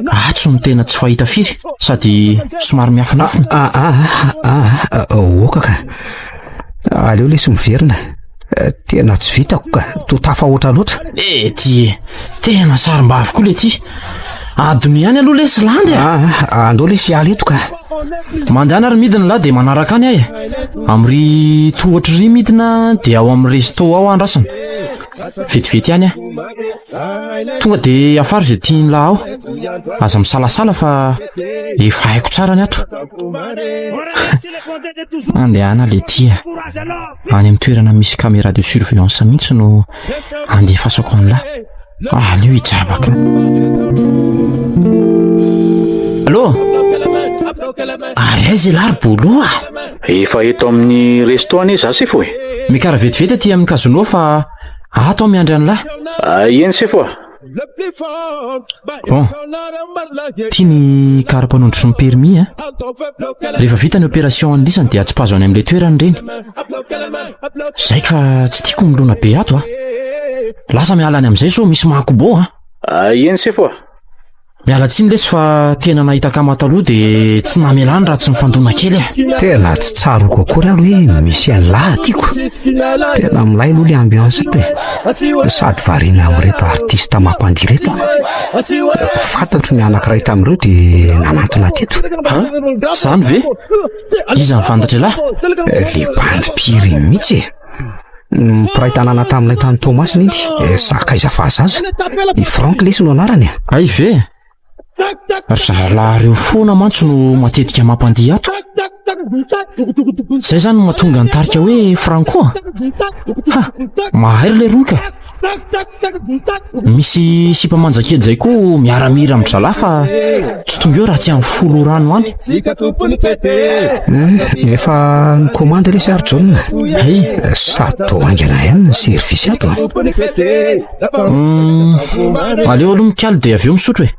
Speaker 4: atsy no tena tsy fahita firy sady somary miafinafina.
Speaker 3: Ah, ah, ah, ah, oka ka. Aleo lesy miverina. Eh, tena tsy vitako ka, toa tafahoatra loatra.
Speaker 4: Eh, ty e, tena sarim-bavy koa le ty. Adino ihany aloha lesy landy e.
Speaker 3: Ah, ah, andao lesy hiala eto ka.
Speaker 4: Mandehana ary midina lahy dia manaraka any aho e. Amin'ry tohatra ry midina dia ao amin'ny resto ao andrasana. Vetivety ihany aho. Tonga dia afaro izay tian'lah ao. Aza misalasala fa efa haiko tsara ny ato. Andehana le tia. Any amin'ny toerana misy caméra de surveillance mihitsy no andefasako an'lah. Aleo hijabaka. Allô? Ary aiza ialahy ry Bolo a?
Speaker 7: Efa eto amin'ny resto anie za sefo e.
Speaker 4: Mikara vetivety aty amin'ny casino fa ato aho miandry an'lah.
Speaker 7: Ah, eny sefo a.
Speaker 4: Bon, ty ny kara-panondro sy ny permis a. Rehefa vita ny opération an'lisany dia atsipazo any amin'ilay toerana ireny. Zaiko fa tsy tiako milona be ato a. Lasa miala any amin'izay sao misy makobo a.
Speaker 7: Ah, eny sefo a.
Speaker 4: Miala tsiny lesy fa tena nahita akama taloha dia tsy namelany raha tsy nifandona kely e.
Speaker 3: Tena tsy tsaroako akory aloha hoe misy an'lah tiako. Tena milay aloha le ambiance eto e. Sady variana amin'ireto artiste mampandihy ireto aho. Fantatro ny anankiray tamin'ireo dia nanantona teto.
Speaker 4: Ha? Zany ve? Iza ny fantatr'ialahy?
Speaker 3: Le bandy pire iny mihitsy e. Mpiray tanàna taminay tany Toamasina iny, eh, sakaiza fahazaza. I Franck lesy no anarany e.
Speaker 4: Hay ve? Ry zalahy ireo foana mantsy no matetika mampandihy ato. Zay zany no mahatonga ny tarika hoe Franco a. Ha, mahay ry leroa ka. Misy sipa manja kely zay koa miara-mihira amin-dry zalahy fa tsy tonga eo raha tsy amin'ny folo ora any ho any.
Speaker 3: Eh, efa nikomandy lesy ary Jaona.
Speaker 4: Hay.
Speaker 3: Sady toa haingana ihany ny service ato a.
Speaker 4: Hmm, aleo aloha mikaly dia avy eo misotro e.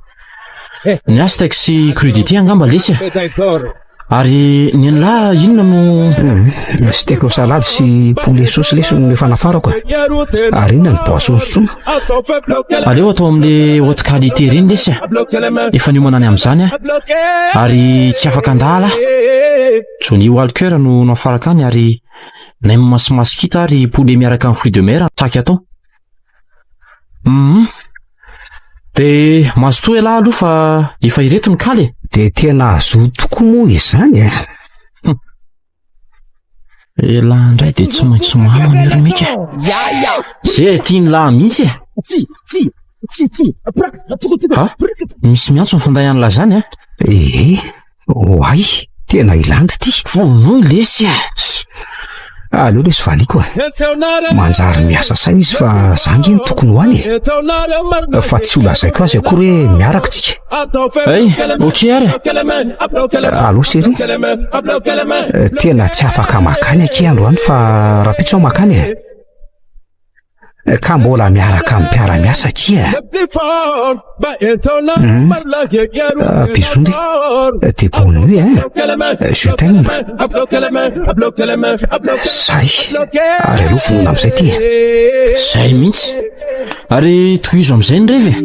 Speaker 4: Ny ahy steak sy crudité angamba lesy e. Ary ny an'lah inona no...
Speaker 3: Hmm, steak au salade sy poulet sauce lesy no efa nafarako e. Ary inona ny boisson sotroina?
Speaker 4: Aleo atao amin'le haute qualité ireny lesy e. Efa niomana any amin'izany aho. Ary tsy afaka handala aho. Johnny Walker no nafarako any ary nem sy masikita ary poulet miaraka amin'ny fruits de mer no saky atao. Hum. Dia mazotoa ialahy aloha fa efa ireto ny kaly e.
Speaker 3: Dia tena hazoto tokoa moa izany e.
Speaker 4: Elah indray dia tsy maintsy mamo an'io ry Mika. Ze tian'lah mihitsy e. Ha? Misy miantso ny finday an'lah zany a.
Speaker 3: Ee, Oay, tena ilany ity.
Speaker 4: Vonoy lesy e.
Speaker 3: Aleo lesy valiako e. Manjary miasa saina izy fa za nge no tokony ho any e. Fa tsy ho lazaiko azy akory hoe miaraka tsika.
Speaker 4: Hey, ok ary.
Speaker 3: Allo chérie. Tena tsy afaka makany akia androany fa rahampitso aho makany e. Ka mbola miaraka amin'ny mpiara-miasa akia. Hmm. Ah, bisous ndry. Dia bonne nuit hein. Je t'aime. Zay. Ary aloha vonona amin'izay ty.
Speaker 4: Zay mihitsy. Ary tohizo amin'izay ny revy e.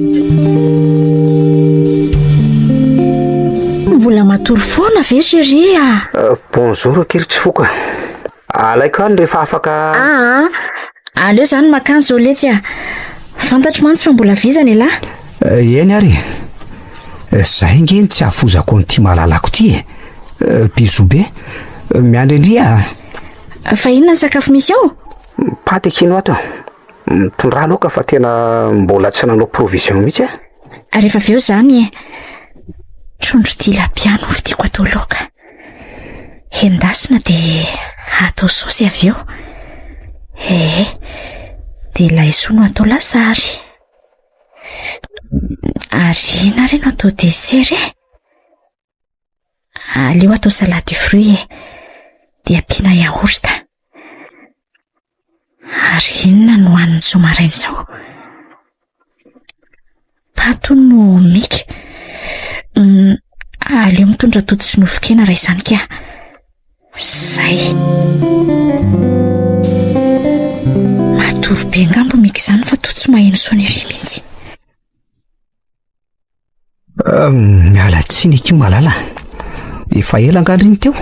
Speaker 5: Mbola matory foana ve chérie a?
Speaker 3: Euh, bonjour akia ry Tsifoka. Alaiko any rehefa afaka.
Speaker 5: Aa, aleo zany makany zao letsy a. Fantatro mantsy fa mbola vizana ialahy.
Speaker 3: Eh, eny ary e. Zay nge ny tsy hafozako an'ity malalako ity e. Eh, bisous be. Eh, miandry indry a.
Speaker 5: Fa inona ny sakafo misy ao?
Speaker 3: Paty akia no ato. Mitondrà laoka fa tena mbola tsy nanao provision mihitsy aho.
Speaker 5: Rehefa avy eo zany e. Trondro tilapia no vidiako atao laoka. Endasina dia atao saosy avy eo. Ee, dia laisoa no atao lasary. Ary inona re no atao dessert e? Aleo atao salade de fruits e. Dia ampiana yaourt. Ary inona no hanin'i Soa maraina izao? Paty hono no mika. Mm, aleo mitondra atody sy nofon-kena raha izany ka. Zay. Matory be angamba Mika izany fa toa tsy maheno sonnerie mihitsy.
Speaker 3: Miala tsiny akia malala. Efa ela angaha ry iny teo?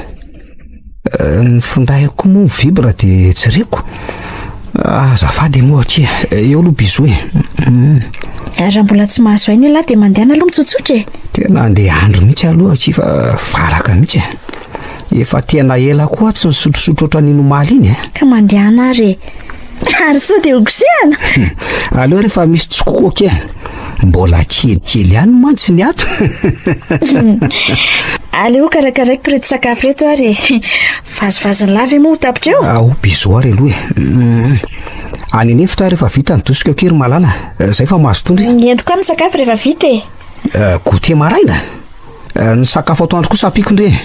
Speaker 3: Ny findaiko koa moa mi-vibre dia tsy reko. Azafady ianao akia. Eo aloha bisous e.
Speaker 5: Raha mbola tsy mahazo aina ialahy dia mandehana aloha mitsotsotra e.
Speaker 3: Tena andeha andro mihitsy aloha akia fa valaka mihitsy e. Efa tena ela koa aho tsy nisotrosotro ohatran'iny omaly iny e.
Speaker 5: Ka mandehana ary e. Ary sao dia hokosehana?
Speaker 3: Aleo rehefa misy tsokokoka e. Mbola kelikely ihany mantsy ny ato.
Speaker 5: Aleo karakaraiko ireto sakafo ireto ary e. Vazivazin'ny lahy ve moa ho tapitra eo?
Speaker 3: Ao bisous ary aloha e. Mm. Any an'efitra rehefa vita ny dosiko akia ry malala. Zay fa mahazo tondry.
Speaker 5: Entiko any ny sakafo rehefa vita e.
Speaker 3: Eh, goûter maraina? Eh, ny sakafo atoandro kosa ampiako ndry e.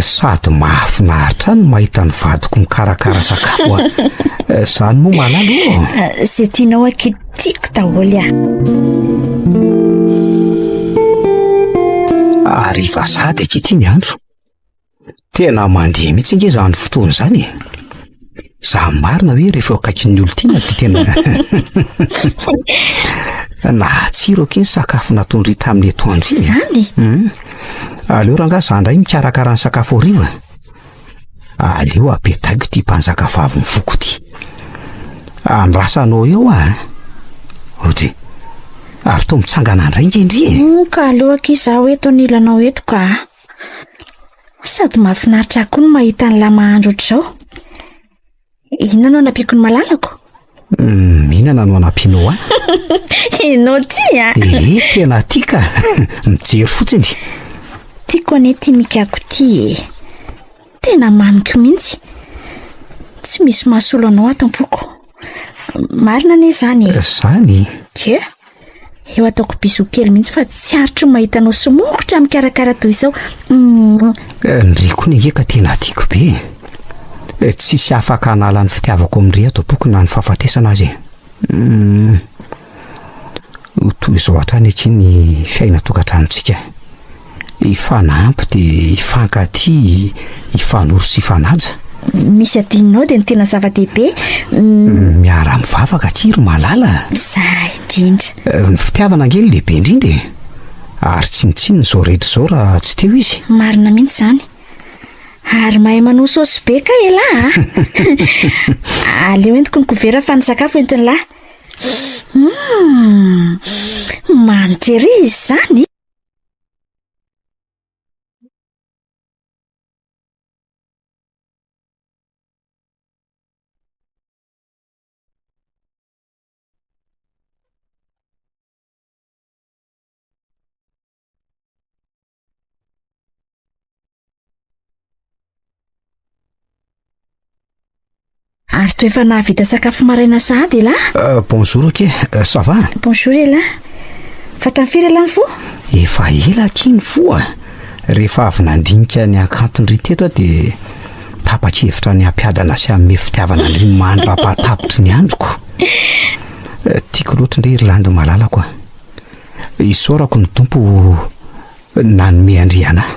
Speaker 3: Sady mahafinaritra ny mahita ny vadiko mikarakara sakafo a. Zany moa malala ô.
Speaker 5: Zay tianao akia tiako daholo a.
Speaker 3: Hariva sahady akia ty ny andro. Tena mandeha mihitsy ange izany fotoana izany e. Za marina hoe rehefa eo akaikin'ny olon-tiana dia tena nahatsiro akia ny sakafo nataon-dry tamin'ny atoandro iny.
Speaker 5: Zany?
Speaker 3: Hmm. Aleo rangahy za indray mikarakara ny sakafo hariva. Aleo apetaiko ity mpanjaka vavin'ny foko ity. Andrasanao eo aho. Odry. Ary toa mitsangana indray nge ndry e.
Speaker 5: Hmm, ka aleo akia izaho eto anilanao eto ka. Sady mahafinaritra ahy koa ny mahita an'lah mahandro ohatr'izao. Inona no anampiako ny malalako?
Speaker 3: Hmm, inona no anampianao ahy?
Speaker 5: Ianao ty a!
Speaker 3: Ee, tena tia ka! Mijery fotsiny.
Speaker 5: Tiako anie ty Mikako ty e. Tena mamiko mihitsy. Tsy misy mahasolo anao ato am-poko. Marina anie izany e.
Speaker 3: Izany?
Speaker 5: Ie. Eo ataoko bisou kely mihitsy fa tsy aritro ny mahita anao somokotra mikarakara toy izao. Mm.
Speaker 3: Eh, ndry koa nge ka tena tiako be. Eh, tsisy afaka hanala ny fitiavako amin-dry ato am-poko na ny fahafatesana aza e. Mm. Ho toy izao hatrany akia ny fiainan-tokantranontsika. Hifanampy dia hifankatia, hifanoro sy hifanaja.
Speaker 5: Misy adinonao dia ny tena zava-dehibe.
Speaker 3: Miara-mivavaka akia ry malala.
Speaker 5: Izay indrindra.
Speaker 3: Eh, ny fitiavana ange no lehibe indrindra e. Ary tsinontsinona izao rehetra izao raha tsy teo izy.
Speaker 5: Marina mihitsy izany. Ary mahay manao saosy be kay elah a. Aleo entiko ny kovera fa ny sakafo entin'lah. Hum, manitra ery izy izany. Ary toa efa nahavita sakafo maraina sahady elah?
Speaker 3: Euh, bonjour akia, euh, ça va?
Speaker 5: Bonjour elah. Fa tamin'ny firy elah nifoha?
Speaker 3: Efa ela akia nifoha. Rehefa avy nandinika ny hakanton-dry teto aho dia tapa-kevitra ny hampiadana sy hanome fitiavana an-dry mandra-pahatapitry ny androko. Euh, tiako loatra ndry ry Landy malalako a. Isaorako ny Tompo nanome an-dry anah.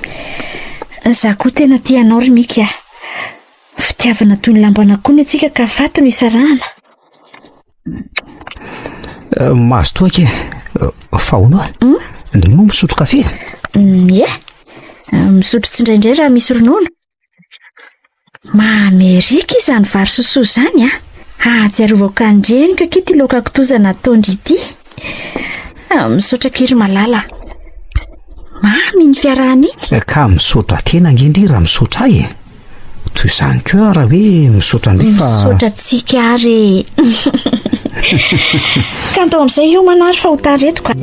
Speaker 5: Za koa tena tia anao ry Mika a. Fitiavana toy ny lamban'akoho ny antsika ka faty no isarahana.
Speaker 3: Eh, mazotoa akia. Eh, fa hono a? Hmm? Ndry moa misotro kafe?
Speaker 5: Hmm, ie. Eh, misotro tsindraindray raha misy ronono. Mahamerika izany vary sosoa izany a. Ahatsiarovako an-dreniko akia ity laoka kitoza nataon-dry ity. Ah, misaotra akia ry malala. Mamy iny fiarahana iny.
Speaker 3: Ka misaotra tena ange ndry raha misaotra ahy e. Toy izany koa raha hoe misaotra ndry fa.
Speaker 5: Misaotra antsika ary e. Ka andao amin'izay hiomana ary fa ho tara eto ka.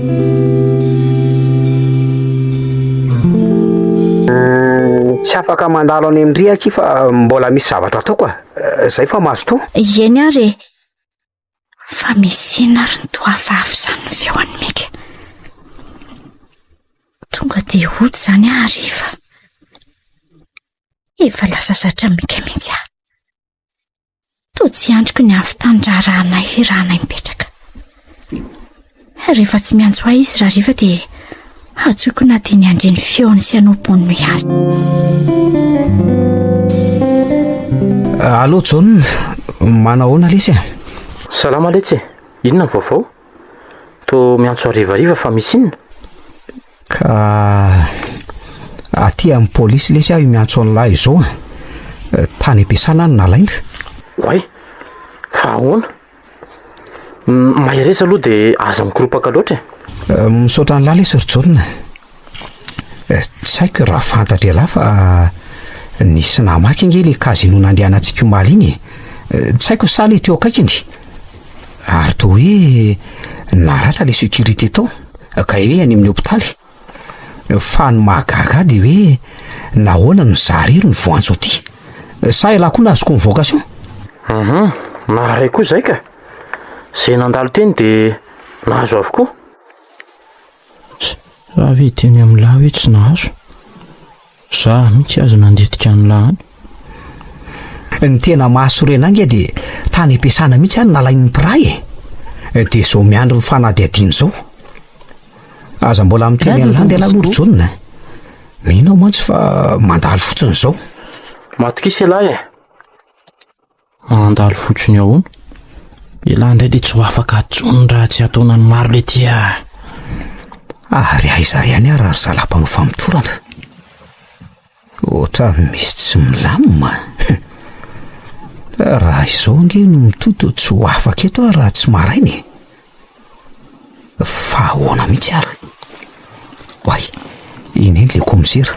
Speaker 3: Tsy afaka mandalo any amin-dry akia fa mbola misy zavatra ataoko a. Zay fa mazotoa.
Speaker 5: Eny ary e. Fa misy inona ary ny toa hafahafa izany ny feo an'i Mika? Tonga dia hody izany aho hariva. Efa lasa zatra Mika mihitsy aho. Toa tsy andriko ny hahavitany raharahanay rahanay mipetraka. Rehefa tsy miantso ahy izy rahariva dia Hatsoiko na dia ny handre ny feony sy hanao bonne nuit azy.
Speaker 3: Allô Jaona, manao ahoana lesy e?
Speaker 4: Salama letsy e, inona ny vaovao? Toa miantso harivariva fa misy inona?
Speaker 3: Ka aty amin'ny polisy lesy aho io miantso an'lah izao a. Tany am-piasana aho no nalaina.
Speaker 4: Oay, fa ahoana? Mahereza aloha dia aza mikoropaka loatra e.
Speaker 3: Eh, misaotra an'lah lesy ry Jaona. Eh, tsy haiko raha fantatr'ialahy fa nisy namaky ange le casino nandehanantsika omaly iny e. Tsy haiko sa le teo akaikiny. Ary toa hoe naratra le sécurité tao ka hoe any amin'ny hopitaly. Fa ny mahagaga ahy dia hoe nahoana no za irery no voantso aty? Sa ialahy koa nahazo convocation?
Speaker 4: Hum, naharay koa izay ka. Izay nandalo teny dia nahazo avokoa. Za ve hiteny amin'lah hoe tsy nahazo? Za mihitsy aza nandetika an'lah any.
Speaker 3: Ny tena mahasorena ahy nge dia tany am-piasana mihitsy aho no nalain'ny mpiray e! Dia izao miandry ny fanadihadiana izao. Aza mbola miteny an'lah nge lah aloha ry Jaona a! Mino aho mantsy fa mandalo fotsiny izao.
Speaker 4: Matokisa ialahy e! Mandalo fotsiny ahoana? Ialahy indray dia tsy ho afaka intsony raha tsy ataonany maro lety a!
Speaker 3: Ary aiza ihany ary ry zalahy mpanao famotorana? Ohatran'ny misy tsy milamina. Raha izao ange no mitoto tsy ho afaka eto aho raha tsy maraina e. Fa ahoana mihitsy ary? Oay, iny iny le kaomisera.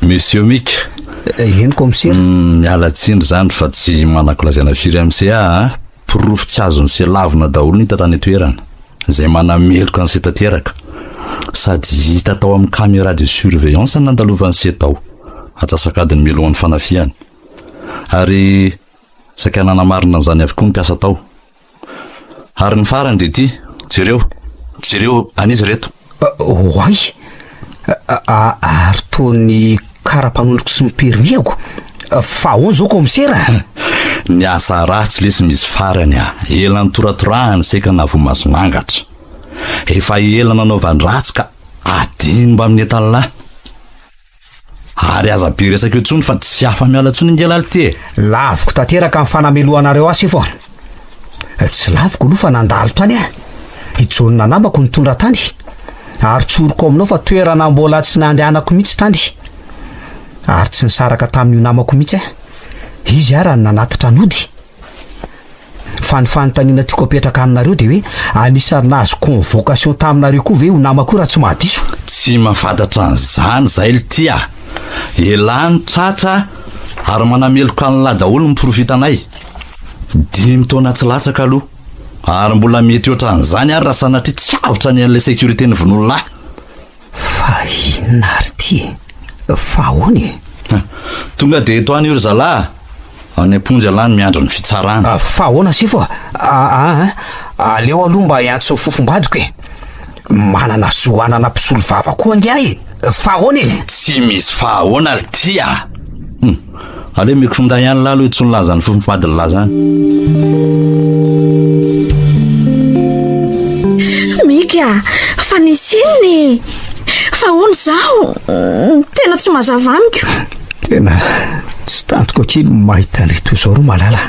Speaker 8: Monsieur Mika.
Speaker 3: Eh, eny kaomisera.
Speaker 8: Mm, miala tsiny zany fa tsy manako lazaina firy amin'ny CA a. Porofo tsy azon'ny se lavina daholo ny hita tany an-toerana. Izay manameloka an'i se tanteraka. Sady hita tao amin'ny caméra de surveillance ny nandalovan'i se tao. Atsasak'adiny mialohan'ny fanafihana. Ary saika nanamarina an'izany avokoa ny mpiasa tao. Ary ny farany dia ity, jereo, jereo an'iza ireto?
Speaker 3: Oay! Ary toa ny kara-panondroko sy ny permis-ako. Fa ahoana izao kaomisera?
Speaker 8: Ny asa ratsy lesy misy farany a! Ela nitoratorahany saika nahavoa masomangatra. Efa ela nanaovan-dratsy ka adino mbamin'ny entan'lahy. Ary aza be resaka eo intsony fa tsy afa-miala intsony ange lahy ity e!
Speaker 3: Laviko tanteraka ny fanamelohanareo ahy sefo a! Tsy laviko aloha fa nandalo tany aho. I Jaona namako nitondra tany. Ary tsoriko aminao fa toerana mbola tsy nandehanako mihitsy tany. Ary tsy nisaraka tamin'io namako mihitsy aho. Izy ara no nanatitra nody. Fa ny fanontaniana tiako apetraka aminareo dia hoe anisan'ny nahazo convocation taminareo koa ve io namako io raha tsy mahadiso?
Speaker 8: Tsy mahafantatra an'izany zay lty a! Elah no tratra ary manameloka an'lah daholo ny porofo hitanay. Dimy taona tsy latsaka aloha. Ary mbola mety ohatran'izany ary raha sanatria tsy avotra ny an'ilay sécurité novonoin'lah.
Speaker 3: Fa inona ary ity e? Fa ahoana e?
Speaker 8: Tonga dia eto any io ry zalahy a! Any am-ponja ialahy no miandry ny fitsarana.
Speaker 3: Fa ahoana sefo a? Aa, aleo aloha mba hiantso ny fofombadiko e! Manana zo hanana mpisolo vava koa ange aho e! Fa ahoana e?
Speaker 8: Tsy misy fa ahoana ry ty a! Hum. Aleo omeko finday ihany lahy aloha tsy nilaza ny fofombadiny lahy zany.
Speaker 5: Mika, fa nisy inona e? Fa ahoana izaho? Tena tsy mazava amiko.
Speaker 3: Tena tsy tantiko akia ny mahita an'ireto izao ry Malala.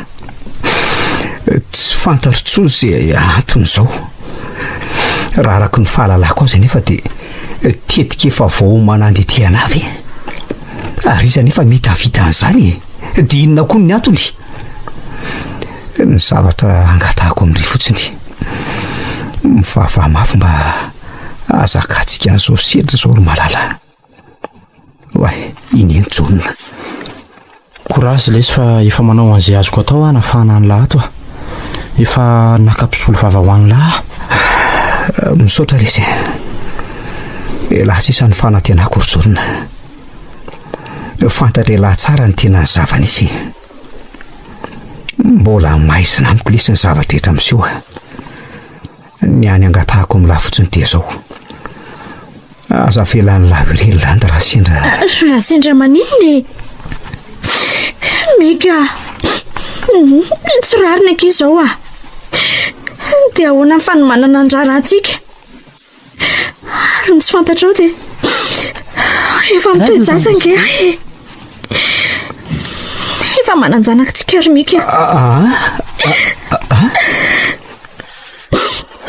Speaker 3: Tsy fantatro intsony izay anton'izao. Raha araka ny fahalalako azy anefa dia tetika efa voaomana handetehana ahy ve? Ary iza anefa mety hahavita an'izany e? Dia inona koa ny antony? Ny zavatra angatahako amin-dry fotsiny, mivavaha mafy mba hahazakantsika an'izao sedra izao ry malala. Oay, iny eny Jaona.
Speaker 4: Courage lesy fa efa manao an'izay azoko atao aho hanafahana an'lah ato a. Efa naka mpisolo vava ho an'lah
Speaker 3: aho. Misaotra lesy e. Elah sisa ny fanantenako ry Jaona. Fantatr'elah tsara ny tena zava-nisy. Mbola maizina amiko lesy ny zava-drehetra miseho. Ny hany angatahako amin'lah fotsiny dia izao. Aza avela an'i Lavo irery Landy raha sendra.
Speaker 5: Raha sendra maninona e? Mika, tsy rariny akia izao ah. Dia ahoana ny fanomanana ny raharahantsika? Ary ny tsy fantatrao dia efa mitoe-jaza ange aho e. Efa manan-janaka tsika ry Mika.
Speaker 3: Ah, ah,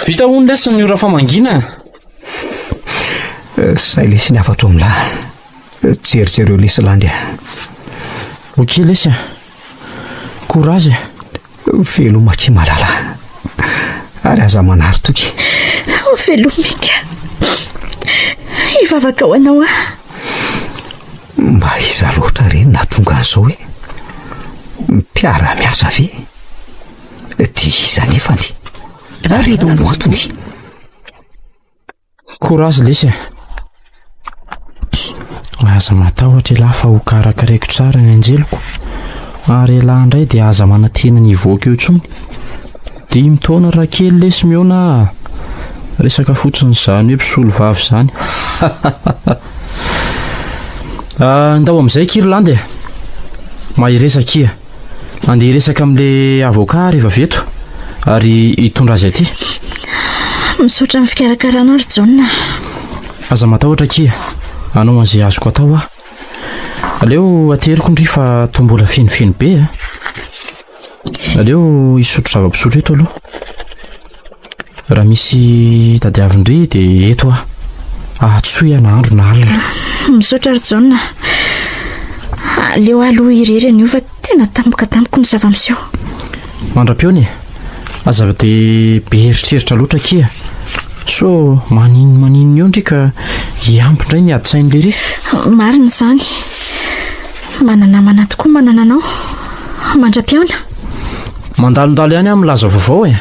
Speaker 4: Vita hono lesy ny ora famangiana.
Speaker 3: Zay lesy ny hafatro amin'lah. Jerijereo lesy Landy a.
Speaker 4: Ok lesy a. Courage e.
Speaker 3: Veloma akia malala. Ary aza manary toky.
Speaker 5: Veloma Mika. Hivavaka ho anao aho.
Speaker 3: Mba iza loatra re no nahatonga an'izao e? Mpiara-miasa ve? Dia iza nefany? Ary inona no antony?
Speaker 4: Courage lesy a! Aza matahotra elah fa ho karakaraiko tsara ny anjeliko. Ary elah indray dia aza manantena ny hivoaka eo intsony. Dimy taona raha kely lesy mihaona a! Resaka fotsiny izany hoe mpisolo vava izany. Ah, ndao amin'izay akia ry Landy e! Mahereza akia. Andeha hiresaka amin'ilay avocat aho rehefa avy eto ary hitondra azy aty.
Speaker 5: Misaotra amin'ny fikarakarana ry Jaona.
Speaker 4: Aza matahotra akia, hanao an'izay azoko atao aho. Aleo ateriko ndry fa toa mbola fenofeno be a. Aleo hisotro zava-pisotro eto aloha. Raha misy tadiavin-dry dia eto aho. Ahatsoy aho na andro na alina.
Speaker 5: Misaotra ry Jaona. Aleo aho aloha irery anio fa tena tampoka tamiko ny zava-miseho.
Speaker 4: Mandra-pihaona e. Aza dia be eritreritra loatra akia. Sao maninona maninona eo ndry ka hiampy indray ny ady-tsain'i Lery.
Speaker 5: Marina izany. Mana-namana tokoa manana anao. Mandra-pihaona.
Speaker 4: Mandalondalo ihany aho milaza vaovao e.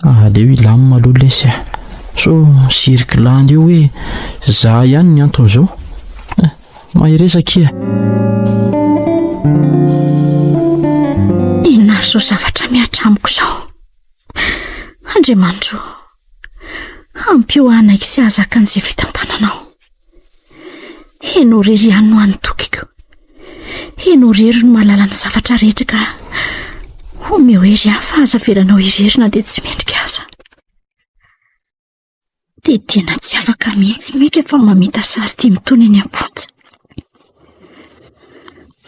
Speaker 4: Aleo hilamina aloha lesy a. Sao circulant eo hoe za ihany ny anton'izao. Eh, mahereza akia.
Speaker 5: Inona ary izao zavatra mihatra amiko izao? Andriamanitro, ampio aho hanaiky sy hahazaka an'izay fitantananao. Ianao irery ihany no hany tokiko. Ianao irery no mahalala ny zavatra rehetra ka omeo hery ahy fa aza avelanao irery na dia tsy mendrika aza. Dia tena tsy afaka mihitsy Mika fa mamita sazy dimy taona eny am-ponja.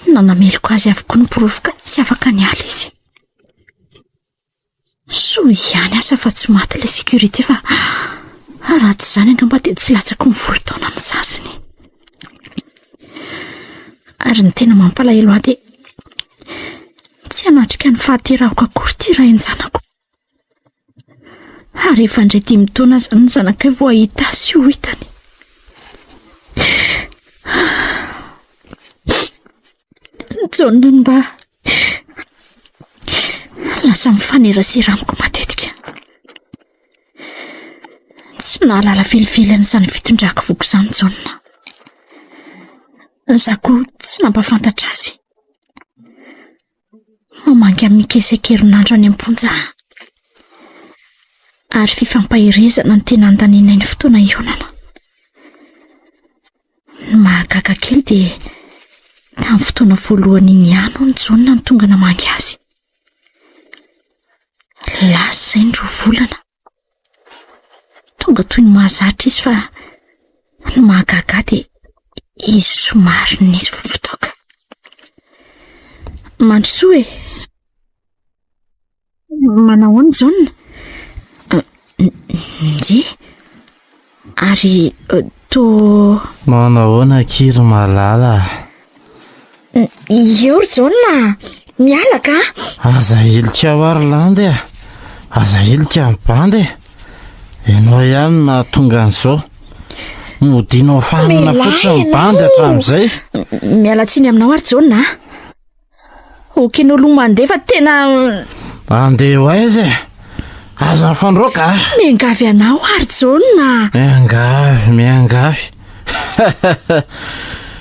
Speaker 5: Nanameloka azy avokoa ny porofo ka tsy afaka niala izy. Soa ihany asa fa tsy maty ilay sécurité fa raha tsy izany angamba dia tsy latsaky ny folo taona ny sasiny. Ary ny tena mampalahelo ahy dia tsy hanatrika ny fahaterahako akory ity rain-janako. Ary efa indray dimy taona izany ny zanakay vao hahita azy sy ho hitany. Jaona no mba lasa mifanerasera amiko matetika. Tsy nahalala velively an'izany fitondrako voky izany Jaona. Izaho koa tsy nampahafantatra azy. Mamangy amin'ny Mika isan-kerinandro any am-ponja aho. Ary fifampaherezana no tena andanianay ny fotoana hihaonana. Ny mahagaga kely dia tamin'ny fotoana voalohany iny ihany hono Jaona no tonga namangy azy. Lasa izay ny roa volana. Tonga toy ny mahazatra izy fa ny mahagaga ahy dia izy somary nisy vovotoaka. Mandrosoa e! Manahoana Jaona? Ndry? Ary toa...
Speaker 9: Manahoana akia ry Malala a?
Speaker 5: Eo ry Jaona, miala ka!
Speaker 9: Aza ahilika ao ary Landy a! Aza ahilika ny bandy e! Ianao ihany no nahatonga an'izao. Modianao fanina fotsiny ny bandy hatramin'izay.
Speaker 5: Miala tsiny aminao ary Jaona a! Ok enao aloha mandeha fa tena
Speaker 9: Andeha ho aiza e? Aza mifandroaka a!
Speaker 5: Miangavy anao ary Jaona.
Speaker 9: Miangavy, miangavy.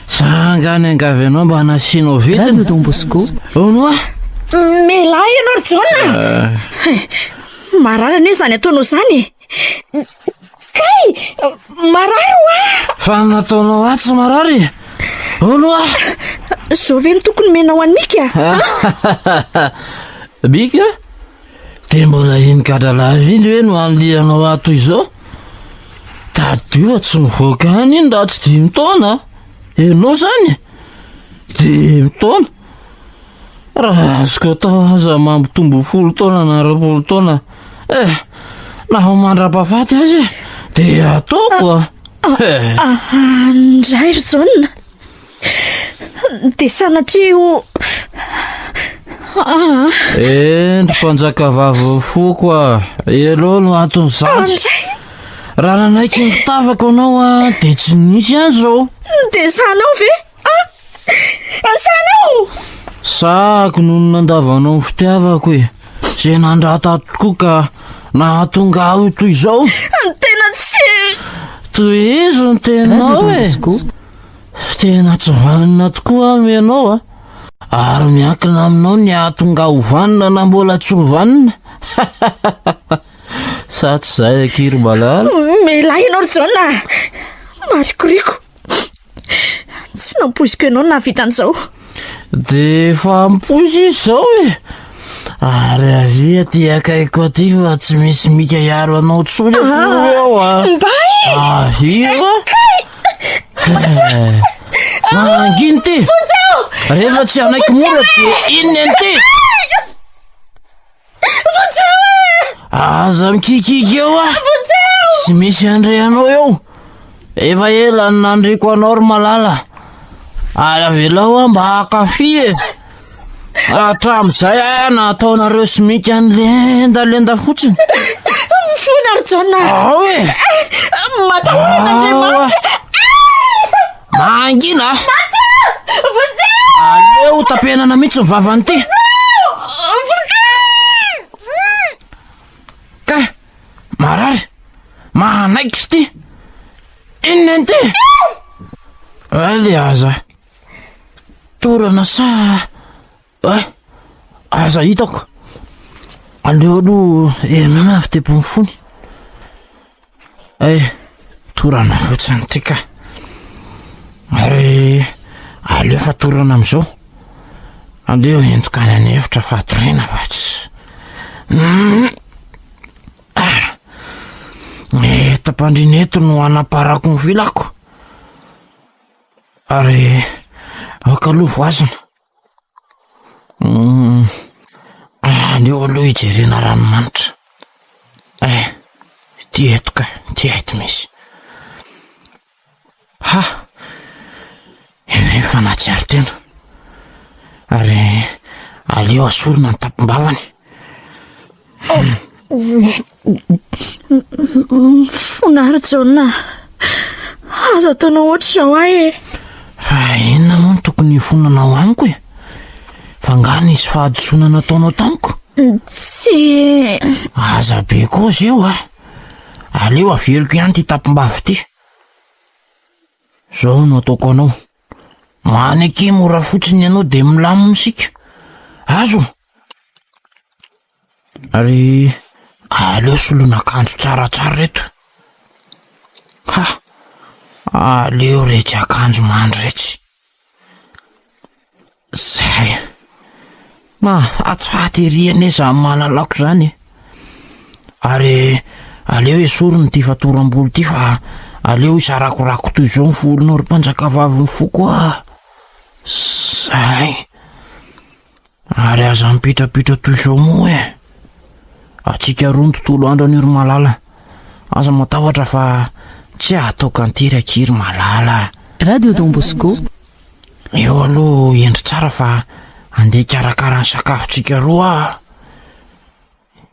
Speaker 9: Za angaha niangavy anao mba nasianao vidiny?
Speaker 10: Radio Don Bosco.
Speaker 9: Hono hoa?
Speaker 5: Mialà ianao ry Jaona. Marary anie izany ataonao izany e. Kay! Marary hoa!
Speaker 9: Fa ny nataonao ahy tsy marary e! Hono hoa!
Speaker 5: Zao ve no tokony omenao an'i Mika?
Speaker 9: Mika? Dia mbola iny gadralava iny ve no anilihanao ahy toy izao? Tadidio fa tsy mivoaka any iny raha tsy dimy taona. Ianao izany? Dimy taona? Raha azoko atao aza mampitombo folo taona na 20 taona eh, na ho mandra-pahafaty aza e, dia ataoko a. Eh.
Speaker 5: Andray ry Jaona. Dia sanatria ho Ah.
Speaker 9: Endry mpanjakavavy foko a, elo no anton'izany.
Speaker 5: Andray.
Speaker 9: Raha nanaiky ny fitavako anao a, dia tsy nisy an'izao.
Speaker 5: Dia sanao ve? Ah! Sanao!
Speaker 9: Sahako noho ny nandavanao ny fitiavako e. Izay nandrata tokoa ka nahatonga ahy ho toy izao.
Speaker 5: Ny tena tsy.
Speaker 9: Tohizo ny teninao e. Tena tsy vanona tokoa aloha ianao a. Ary miankina aminao ny hahatonga ho vanona na mbola tsy ho vanona. Sa tsy izay akia ry malala?
Speaker 5: Milahy ianao ry Jaona. Marikoriko. Tsy nampoiziko ianao no nahavita an'izao.
Speaker 9: Dia efa ampoizy izy izao e. Ary avia aty akaikiko aty fa tsy misy mika hiaro anao intsony akory eo a.
Speaker 5: Mba e!
Speaker 9: Avia fa. Mangina ity. Rehefa tsy hanaiky mora dia inona an'ity?
Speaker 5: Vonjeo e!
Speaker 9: Aza mikikiky eo ah!
Speaker 5: Vonjeo!
Speaker 9: Tsy misy handre anao eo. Efa ela no nandriko anao ry malala. Ary avelao aho mba hankafy e. Hatramin'izay aho nataonareo sy Mika nilendalenda fotsiny.
Speaker 5: Mifona ry Jaona.
Speaker 9: Ao e!
Speaker 5: Matahora an'Andriamanitra.
Speaker 9: Mangina!
Speaker 5: Vonjeo!
Speaker 9: Aleo tapenana mihitsy ny vavan'ity. Kay, marary, manaikitra ity. Inona ity? Allez aza. Torana sa eh, aza hitako. Aleo aloha henoina ny fitepon'ny fony. Eh, torana fotsiny ity ka. Ary aleo fa torana amin'izao. Aleo entiko any an'efitra fatoriana fa tsy. Ah. Eto am-pandriana eto no anaparako ny vilako. Ary aoka aloha voazina. Aleo aloha hijerena ranomanitra. Eh, ity eto ka, ity eto misy. Ha! Efa nahatsiaro tena. Ary aleo asorina ny tampom-bavany.
Speaker 5: Mifona ry Jaona. Aza ataonao ohatr'izao ahy e.
Speaker 9: Fa inona moa no tokony hifonanao amiko e? Fa angaha nisy fahadisoana nataonao tamiko?
Speaker 5: Tsy.
Speaker 9: Aza be kozy eo a. Aleo averiko ihany ity tampom-bava ity. Zao no ataoko anao. Maneke mora fotsiny ianao dia milamina isika. Azo? Ary aleo soloina akanjo tsaratsara reto. Ha! Aleo retsy akanjo mandry retsy. Zay. Mahafatifaty ery anie zany malalako zany e. Ary aleo esorina ity fatoram-bolo ity fa aleo hisarakorako toy izao ny volonao ry mpanjakavavin'ny foko ah. Zay. Ary aza mipitrapitra toy izao moa e. Antsika roa ny tontolo andro anio ry malala. Aza matahotra fa tsy hataoko an-tery akia ry malala.
Speaker 10: Radio Don Bosco.
Speaker 9: Eo aloha hendry tsara fa andeha hikarakara ny sakafontsika roa aho.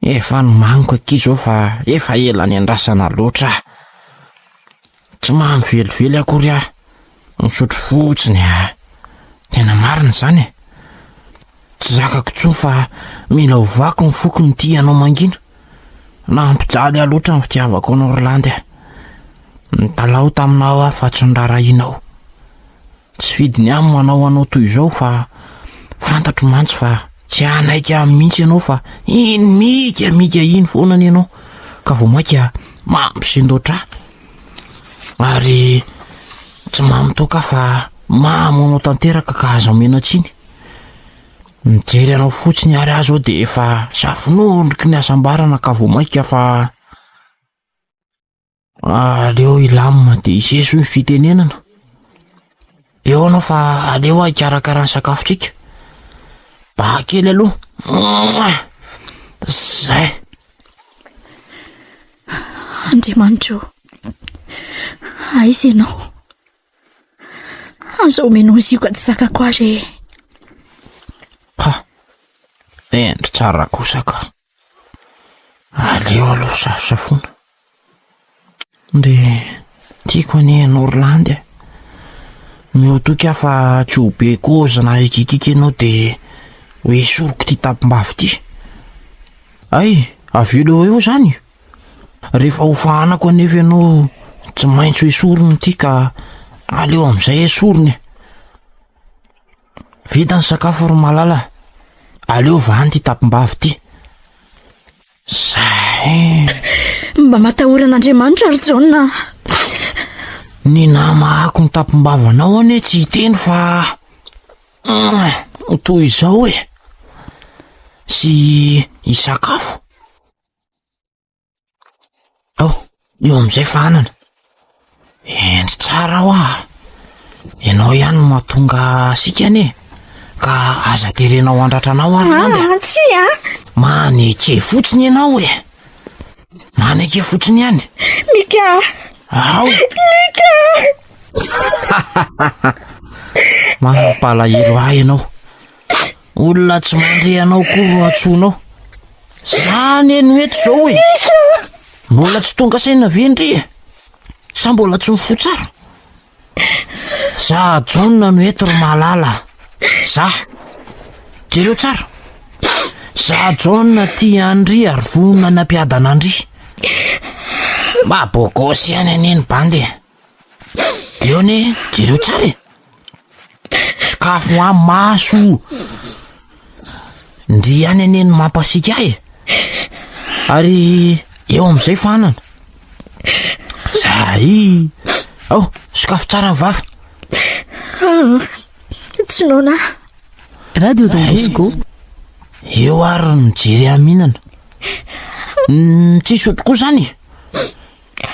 Speaker 9: Efa nomaniko akia izao fa efa ela niandrasana loatra aho. Tsy mamy velively akory aho, misotro fotsiny aho. Tena marina izany e. Tsy zakako intsony fa mila ovako ny foko ny tia anao mangina. Nampijaly ahy loatra ny fitiavako anao ry Landy a. Nitalaho taminao aho fa tsy noraharahianao. Tsy fidiny ahy manao anao toy izao fa fantatro mantsy fa tsy hanaiky ahy mihitsy ianao fa iny mika mika iny foana anie ianao ka vao mainka mampisendoatra ahy. Ary tsy mamy toaka aho fa mamo anao tanteraka ka aza omena tsiny. Mijery anao fotsiny ary aho izao dia efa safonondriky ny hasambarana ka vao mainka fa Aleo hilamina dia hiseso ny fitenenana. Eo anao fa aleo aho hikarakara ny sakafontsika. Ba kely aloha. Zay.
Speaker 5: Andriamanitra ô, aiza ianao? Aza omenao zioga tsy zakako ahy re.
Speaker 9: Ha, hendry tsara kosa ka. Aleo aloha safosafoana. Ndry tiako anie ianao ry Landy e. Miotoky aho fa tsy ho be kozy na hikikiky ianao dia.
Speaker 4: Ho esoriko ity tampom-bava ity. Hay, avela eo eo izany. Rehefa ho fahanako anefa ianao tsy maintsy ho esorina ity ka aleo amin'izay esorina e. Vita ny sakafo ry malala. Aleo vahana ity tampom-bava ity. Zay.
Speaker 5: Mba matahora an'Andriamanitra ry Jaona.
Speaker 4: Ny namahako ny tampom-bavanao anie tsy hiteny fa toy izao e. Sy hisakafo. Ao, eo amin'izay fahanana. Hendry tsara aho ah. Ianao ihany no mahatonga asika anie. Ka aza terenao handratra anao ary Landy
Speaker 5: a. Ah, tsia.
Speaker 4: Maneke fotsiny ianao e. Maneke fotsiny ihany.
Speaker 5: Mika.
Speaker 4: Ao.
Speaker 5: Mika.
Speaker 4: Mampalahelo ahy ianao. Olona tsy mandre anao koa no antsoinao. Zany eny eto izao e. Mbola tsy tonga saina ve ndry e? Sa mbola tsy mifoha tsara? Za Jaona no eto ry malala. Za. Jereo tsara. Za Jaona tia an-dry ary vonona ny hampiadana an-dry. Mba bogosy ihany anie ny bandy e. Eo anie, jereo tsara e. Sokafo amin'ny maso. Ndry ihany anie no mampasiaka ahy e. Ary eo amin'izay fanana. Zay. Ao, sokafo tsara ny vava.
Speaker 5: Ah, tsy noana.
Speaker 10: Radio Don Bosco.
Speaker 4: Eo ary mijery ahy mihinana. Mm, tsy hisotro koa zany e.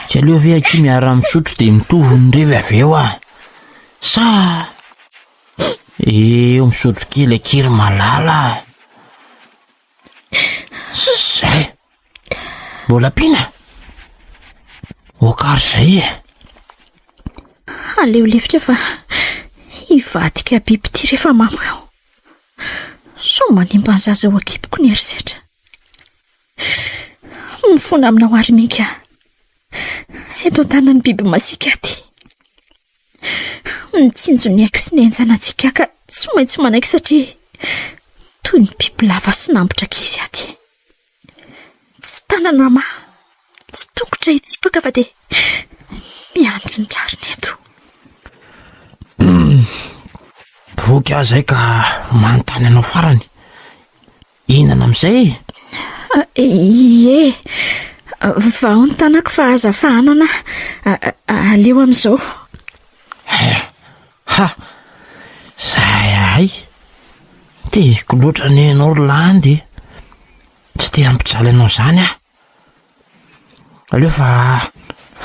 Speaker 4: Tsy aleo ve akia miara-misotro dia mitovy ny revy avy eo ah. Sa eo misotro kely akia ry malala. Zay. Mbola ampiana? Okary zay e.
Speaker 5: Aleo lefitra fa hivadika biby ity rehefa mamo aho. Sao manimba ny zaza ao an-kiboko ny herisetra. Mifona aminao ary Mika. Eto an-tanan'ny biby masiaka aty. Mitsinjo ny aiko sy ny ain-janatsika ka tsy maintsy manaiky satria toy ny biby lava sy nambotra ankizy aty. Tsy tanana hamaha, tsy tongotra hitsipaka fa dia miandry ny rariny eto.
Speaker 4: Voky aho izay ka manontany anao farany. Hihinana amin'izay
Speaker 5: e? Ie, vaho ny tanako fa aza fahanana, aleo amin'izao.
Speaker 4: Ha! Zay ahay! Tiako loatra anie ianao ry Landy e! Tsy te hampijaly anao izany aho. Aleo fa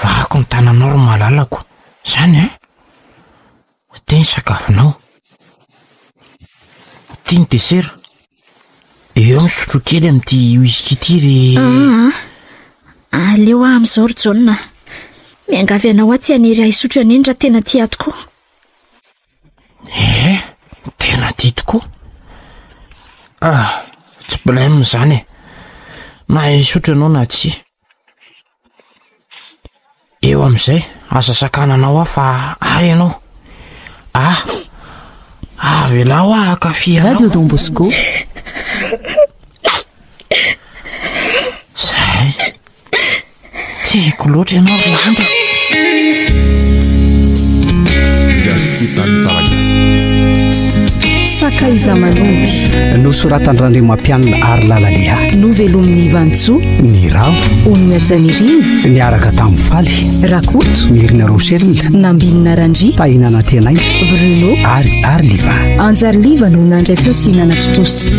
Speaker 4: vahako ny tananao ry malalako, izany an? Ty ny sakafonao. Ty ny desera. Eo misotro kely amin'ity whisky ity ry...
Speaker 5: Ah, ah. Aleo aho amin'izao ry Jaona. Miangavy anao aho tsy hanery ahy hisotro an'iny raha tena tia ahy tokoa.
Speaker 4: Eh, tena tia tokoa. Ah, tsy blème izany e. Na hisotro ianao na tsia. Eo amin'izay, aza sakananao aho fa ahy ianao. Ah, avelao aho hankafy anao.
Speaker 10: Radio Don Bosco.
Speaker 4: Zay. Tiako loatra ianao ry Landy.
Speaker 1: Gasy Tantara.
Speaker 10: Sakaiza manomby.
Speaker 3: Nosoratan-dRandriamampianina Harilala Léa.
Speaker 10: Novelomin'i Vantsoa.
Speaker 3: Niravo.
Speaker 10: Onimihajanirina.
Speaker 3: Niaraka tamin'i Faly.
Speaker 10: Rakoto.
Speaker 3: Nirina Rochelle.
Speaker 10: Nambinina Randria.
Speaker 3: Tahina Nantenaina.
Speaker 10: Bruno.
Speaker 3: Ary Arliva.
Speaker 10: Anjariliva no nandray feo sy nanatontosa.